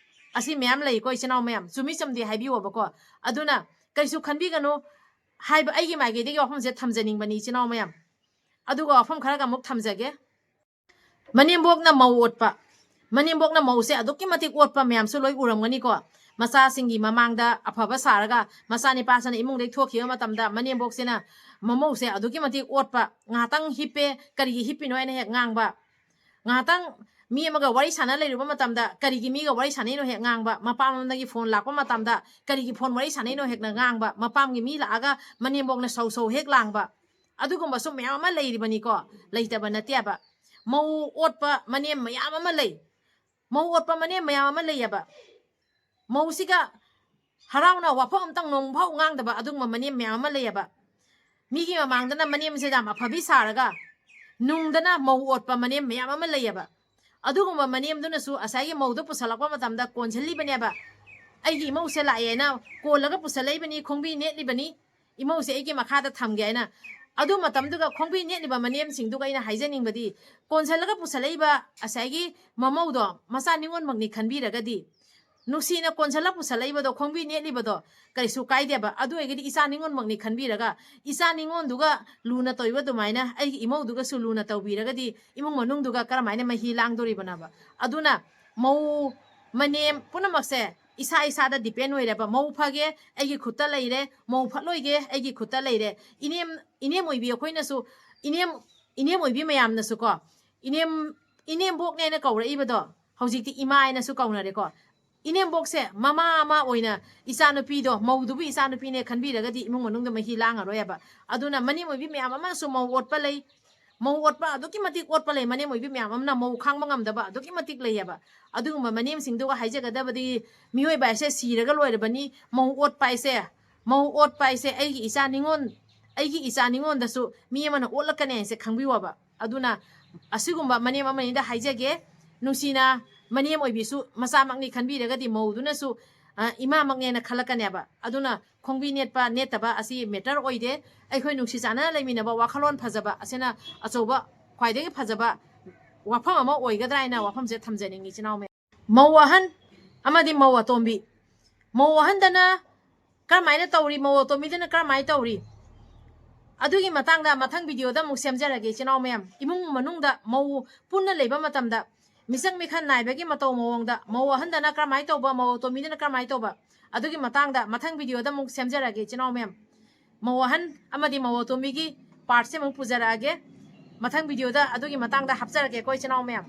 ꯑꯁꯤ ꯃꯌꯥꯝ ꯂꯩꯀꯣ ꯏꯆꯤꯟ ꯏꯅꯥꯎ ꯃꯌꯥꯝ, ꯆꯨꯝꯃꯤ ꯆꯨꯝꯗꯦ ꯍꯥꯏꯕꯤꯌꯣꯕꯀꯣ꯫ ꯑꯗꯨꯅ ꯀꯩꯁꯨ ꯈꯟꯕꯤꯒꯅꯨ ꯍꯥꯏꯕ ꯑꯩꯒꯤ ꯃꯥꯏꯀꯩꯗꯒꯤ ꯋꯥꯐꯝꯁꯦ ꯊꯝꯖꯅꯤꯡꯕꯅꯤ ꯏꯆꯤꯟ ꯏꯅꯥꯎ ꯃꯌꯥꯝ꯫ ꯑꯗꯨꯒ ꯋꯥꯐꯝ ꯈꯔꯒ ꯑꯃꯨꯛ ꯊꯝꯖꯒꯦ꯫ ꯃꯅꯦꯝꯕꯣꯛꯅ ꯃꯧ ꯑꯣꯠꯄ꯫ ꯃꯅꯦꯝꯕꯣꯛꯅ ꯃꯧꯁꯦ ꯑꯗꯨꯛꯀꯤ ꯃꯇꯤꯛ ꯑꯣꯠꯄ ꯃꯌꯥꯝꯁꯨ ꯂꯣꯏ ꯎꯔꯝꯒꯅꯤꯀꯣ꯫ ꯃꯆꯥꯁꯤꯡꯒꯤ ꯃꯃꯥꯡꯗ ꯑꯐꯕ ꯁꯥꯔꯒ ꯃꯆꯥꯅꯤꯄꯥꯁꯤꯅ ꯏꯃꯨꯡꯗꯒꯤ ꯊꯣꯛꯈꯤꯕ ꯃꯇꯝꯗ ꯃꯅꯦꯝꯕꯣꯛꯁꯤꯅ ꯃꯃꯧꯁꯦ ꯑꯗꯨꯛꯀꯤ ꯃꯇꯤꯛ ꯑꯣꯠꯄ꯫ ꯉꯥꯏꯍꯥꯛꯇꯪ ꯍꯤꯞꯄꯦ, "ꯀꯔꯤꯒꯤ ꯍꯤꯞꯄꯤꯅꯣ?" ꯍꯥꯏꯅ ꯍꯦꯛ ꯉꯥꯡꯕ꯫ ꯉꯥꯏꯍꯥꯛꯇꯪ ꯃꯤ ꯑꯃꯒ ꯋꯥꯔꯤ ꯁꯥꯟꯅ ꯂꯩꯔꯨꯕ ꯃꯇꯝꯗ, "ꯀꯔꯤꯒꯤ ꯃꯤꯒ ꯋꯥꯔꯤ ꯁꯥꯟꯅꯩꯅꯣ?" ꯍꯦꯛ ꯉꯥꯡꯕ꯫ ꯃꯄꯥꯟꯂꯣꯝꯗꯒꯤ ꯐꯣꯟ ꯂꯥꯛꯄ ꯃꯇꯝꯗ, "ꯀꯔꯤꯒꯤ ꯐꯣꯟ ꯋꯥꯔꯤ ꯁꯥꯟꯅꯩꯅꯣ?" ꯍꯦꯛꯅ ꯉꯥꯡꯕ꯫ ꯃꯄꯥꯝꯒꯤ ꯃꯤ ꯂꯥꯛꯑꯒ ꯃꯅꯦꯝꯕꯣꯛꯅ ꯁꯧ ꯁꯧ ꯍꯦꯛ ꯂꯥꯡꯕ꯫ ꯑꯗꯨꯒꯨꯝꯕꯁꯨ ꯃꯌꯥꯝ ꯑꯃ ꯂꯩꯔꯤꯕꯅꯤꯀꯣ, ꯂꯩꯇꯕ ꯅꯠꯇꯦꯕ꯫ ꯃꯧ ꯑꯣꯠꯄ ꯃꯅꯦꯝ ꯃꯌꯥꯝ ꯑꯃ ꯂꯩ꯫ ꯃꯧ ꯑꯣꯠꯄ ꯃꯅꯦꯝ ꯃꯌꯥꯝ ꯑꯃ ꯂꯩꯌꯦꯕ꯫ ꯃꯧꯁꯤꯒ ꯍꯔꯥꯎꯅ ꯋꯥꯐꯝ ꯑꯝꯇꯪ ꯅꯣꯡꯐꯥꯎ ꯉꯥꯡꯗꯕ ꯑꯗꯨꯒꯨꯝꯕ ꯃꯅꯦꯝ ꯃꯌꯥꯝ ꯑꯃ ꯂꯩꯌꯦꯕ꯫ ꯃꯤꯒꯤ ꯃꯃꯥꯡꯗꯅ ꯃꯅꯦꯝꯁꯦ ꯌꯥꯝ ꯑꯐꯕꯤ ꯁꯥꯔꯒ ꯅꯨꯡꯗꯅ ꯃꯧ ꯑꯣꯠꯄ ꯃꯅꯦꯝ ꯃꯌꯥꯝ ꯑꯃ ꯂꯩꯌꯦꯕ꯫ ꯑꯗꯨꯒꯨꯝꯕ ꯃꯅꯦꯝꯗꯨꯅꯁꯨ ꯉꯁꯥꯏꯒꯤ ꯃꯧꯗꯣ ꯄꯨꯁꯜꯂꯛꯄ ꯃꯇꯝꯗ ꯀꯣꯟꯁꯤꯜꯂꯤꯕꯅꯦꯕ꯫ "ꯑꯩꯒꯤ ꯏꯃꯧꯁꯦ ꯂꯥꯛꯑꯦ" ꯍꯥꯏꯅ ꯀꯣꯜꯂꯒ ꯄꯨꯁꯜꯂꯛꯏꯕꯅꯤ, ꯈꯣꯡꯕꯤ ꯅꯦꯠꯂꯤꯕꯅꯤ, "ꯏꯃꯧꯁꯦ ꯑꯩꯒꯤ ꯃꯈꯥꯗ ꯊꯝꯒꯦ" ꯍꯥꯏꯅ꯫ ꯑꯗꯨ ꯃꯇꯝꯗꯨꯒ ꯈꯣꯡꯕꯤ ꯅꯦꯠꯂꯤꯕ ꯃꯅꯦꯝꯁꯤꯡꯗꯨꯒ ꯑꯩꯅ ꯍꯥꯏꯖꯅꯤꯡꯕꯗꯤ, ꯀꯣꯟꯁꯤꯜꯂꯒ ꯄꯨꯁꯜꯂꯛꯏꯕ ꯉꯁꯥꯏꯒꯤ ꯃꯃꯧꯗꯣ ꯃꯆꯥ ꯅꯤꯉꯣꯜꯃꯛꯅꯤ ꯈꯟꯕꯤꯔꯒꯗꯤ, ꯅꯨꯡꯁꯤꯅ ꯀꯣꯟꯁꯤꯜꯂ ꯄꯨꯁꯜꯂꯛꯏꯕꯗꯣ, ꯈꯣꯡꯕꯤ ꯅꯦꯠꯂꯤꯕꯗꯣ ꯀꯔꯤꯁꯨ ꯀꯥꯏꯗꯦꯕ꯫ ꯑꯗꯨ ꯑꯣꯏꯔꯒꯗꯤ ꯏꯆꯥ ꯅꯤꯉꯣꯜꯃꯛꯅꯤ ꯈꯟꯕꯤꯔꯒ, ꯏꯆꯥ ꯅꯤꯉꯣꯜꯗꯨꯒ ꯂꯨꯅ ꯇꯧꯔꯤꯕ ꯑꯗꯨꯃꯥꯏꯅ ꯑꯩꯒꯤ ꯏꯃꯧꯗꯨꯒꯁꯨ ꯂꯨꯅ ꯇꯧꯕꯤꯔꯒꯗꯤ, ꯏꯃꯨꯡ ꯃꯅꯨꯡꯗꯨꯒ ꯀꯔꯝꯍꯥꯏꯅ ꯃꯍꯤ ꯂꯥꯡꯗꯣꯔꯤꯕꯅꯣꯕ? ꯑꯗꯨꯅ ꯃꯧ ꯃꯅꯦꯝ ꯄꯨꯝꯅꯃꯛꯁꯦ ꯏꯁꯥ ꯏꯁꯥꯗ depend ꯑꯣꯏꯔꯦꯕ꯫ ꯃꯧ ꯐꯒꯦ ꯑꯩꯒꯤ ꯈꯨꯠꯇ ꯂꯩꯔꯦ, ꯃꯧ ꯐꯠꯂꯣꯏꯒꯦ ꯑꯩꯒꯤ ꯈꯨꯠꯇ ꯂꯩꯔꯦ꯫ ꯏꯅꯦꯝ, ꯏꯅꯦꯝ ꯑꯣꯏꯕꯤ ꯑꯩꯈꯣꯏꯅꯁꯨ, ꯏꯅꯦꯝ, ꯏꯅꯦꯝ ꯑꯣꯏꯕꯤ ꯃꯌꯥꯝꯅꯁꯨꯀꯣ, ꯏꯅꯦꯝ ꯏꯅꯦꯝꯕꯣꯛꯅꯦꯅ ꯀꯧꯔꯛꯏꯕꯗꯣ ꯍꯧꯖꯤꯛꯇꯤ ꯏꯃꯥ ꯍꯥꯏꯅꯁꯨ ꯀꯧꯅꯔꯦꯀꯣ꯫ ꯏꯅꯦꯝꯕꯣꯛꯁꯦ ꯃꯃꯥ ꯑꯃ ꯑꯣꯏꯅ ꯏꯆꯥꯅꯨꯄꯤꯗꯣ, ꯃꯧꯗꯨꯕꯨ ꯏꯆꯥꯅꯨꯄꯤꯅꯦ ꯈꯟꯕꯤꯔꯒꯗꯤ ꯏꯃꯨꯡ ꯃꯅꯨꯡꯗ ꯃꯍꯤ ꯂꯥꯡꯉꯔꯣꯏꯕ꯫ ꯑꯗꯨꯅ ꯃꯅꯦꯝ ꯑꯣꯏꯕꯤ ꯃꯌꯥꯝ ꯑꯃꯅꯁꯨ ꯃꯧ ꯑꯣꯠꯄ ꯂꯩ, ꯃꯧ ꯑꯣꯠꯄ ꯑꯗꯨꯛꯀꯤ ꯃꯇꯤꯛ ꯑꯣꯠꯄ ꯂꯩ, ꯃꯅꯦꯝ ꯑꯣꯏꯕꯤ ꯃꯌꯥꯝ ꯑꯃꯅ ꯃꯧ ꯈꯥꯡꯕ ꯉꯝꯗꯕ ꯑꯗꯨꯛꯀꯤ ꯃꯇꯤꯛ ꯂꯩꯌꯦꯕ꯫ ꯑꯗꯨꯒꯨꯝꯕ ꯃꯅꯦꯝꯁꯤꯡꯗꯨꯒ ꯍꯥꯏꯖꯒꯗꯕꯗꯤ, ꯃꯤꯑꯣꯏꯕ ꯍꯥꯏꯁꯦ ꯁꯤꯔꯒ ꯂꯣꯏꯔꯕꯅꯤ꯫ ꯃꯧ ꯑꯣꯠꯄ ꯍꯥꯏꯁꯦ, ꯃꯧ ꯑꯣꯠꯄ ꯍꯥꯏꯁꯦ ꯑꯩꯒꯤ ꯏꯆꯥ ꯅꯤꯉꯣꯟ, ꯑꯩꯒꯤ ꯏꯆꯥ ꯅꯤꯉꯣꯟꯗꯁꯨ ꯃꯤ ꯑꯃꯅ ꯑꯣꯠꯂꯛꯀꯅꯤ ꯍꯥꯏꯁꯦ ꯈꯪꯕꯤꯌꯣꯕ꯫ ꯑꯗꯨꯅ ꯑꯁꯤꯒꯨꯝꯕ ꯃꯅꯦꯝ ꯑꯃꯅꯤꯗ ꯍꯥꯏꯖꯒꯦ, ꯅꯨꯡꯁꯤꯅ ꯃꯅꯦꯝ ꯑꯣꯏꯕꯤꯁꯨ ꯃꯆꯥꯃꯛꯅꯤ ꯈꯟꯕꯤꯔꯒꯗꯤ ꯃꯧꯗꯨꯅꯁꯨ, ꯑ, ꯏꯃꯥꯃꯛꯅꯦꯅ ꯈꯜꯂꯛꯀꯅꯦꯕ꯫ ꯑꯗꯨꯅ ꯈꯣꯡꯕꯤ ꯅꯦꯠꯄ ꯅꯦꯠꯇꯕ ꯑꯁꯤ matter ꯑꯣꯏꯗꯦ꯫ ꯑꯩꯈꯣꯏ ꯅꯨꯡꯁꯤ ꯆꯥꯟꯅꯅ ꯂꯩꯃꯤꯟꯅꯕ ꯋꯥꯈꯜꯂꯣꯟ ꯐꯖꯕ ꯑꯁꯤꯅ ꯑꯆꯧꯕ, ꯈ꯭ꯋꯥꯏꯗꯒꯤ ꯐꯖꯕ ꯋꯥꯐꯝ ꯑꯃ ꯑꯣꯏꯒꯗ꯭ꯔꯥ ꯍꯥꯏꯅ ꯋꯥꯐꯝꯁꯦ ꯊꯝꯖꯅꯤꯡꯉꯤ, ꯏꯆꯤꯟ ꯏꯅꯥꯎ ꯃꯌꯥꯝ꯫ ꯃꯧ ꯑꯍꯟ ꯑꯃꯗꯤ ꯃꯧ ꯑꯇꯣꯝꯕꯤ꯫ ꯃꯧ ꯑꯍꯟꯗꯅ ꯀꯔꯝꯍꯥꯏꯅ ꯇꯧꯔꯤ, ꯃꯧ ꯑꯇꯣꯝꯕꯤꯗꯅ ꯀꯔꯝꯍꯥꯏꯅ ꯇꯧꯔꯤ, ꯑꯗꯨꯒꯤ ꯃꯇꯥꯡꯗ ꯃꯊꯪ videoꯗ ꯑꯃꯨꯛ ꯁꯦꯝꯖꯔꯒꯦ, ꯏꯆꯤꯟ ꯏꯅꯥꯎ ꯃꯌꯥꯝ꯫ ꯏꯃꯨꯡ ꯃꯅꯨꯡꯗ ꯃꯧ ꯄꯨꯟꯅ ꯂꯩꯕ ꯃꯇꯝꯗ ꯃꯤꯆꯪ ꯃꯤꯈꯟ ꯅꯥꯏꯕꯒꯤ ꯃꯇꯧ ꯃꯑꯣꯡꯗ ꯃꯧ ꯑꯍꯟꯗꯅ ꯀꯔꯝꯍꯥꯏꯅ ꯇꯧꯕ, ꯃꯧ ꯑꯇꯣꯝꯕꯤꯗꯅ ꯀꯔꯝꯍꯥꯏꯅ ꯇꯧꯕ, ꯑꯗꯨꯒꯤ ꯃꯇꯥꯡꯗ ꯃꯊꯪ videoꯗ ꯑꯃꯨꯛ ꯁꯦꯝꯖꯔꯒꯦ, ꯏꯆꯤꯟ ꯏꯅꯥꯎ ꯃꯌꯥꯝ꯫ ꯃꯧ ꯑꯍꯟ ꯑꯃꯗꯤ ꯃꯧ ꯑꯇꯣꯝꯕꯤꯒꯤ partꯁꯦ ꯑꯃꯨꯛ ꯄꯨꯖꯔꯛꯑꯒꯦ꯫ ꯃꯊꯪ videoꯗ ꯑꯗꯨꯒꯤ ꯃꯇꯥꯡꯗ ꯍꯥꯞꯆꯔꯛꯀꯦꯀꯣ, ꯏꯆꯤꯟ ꯏꯅꯥꯎ ꯃꯌꯥꯝ꯫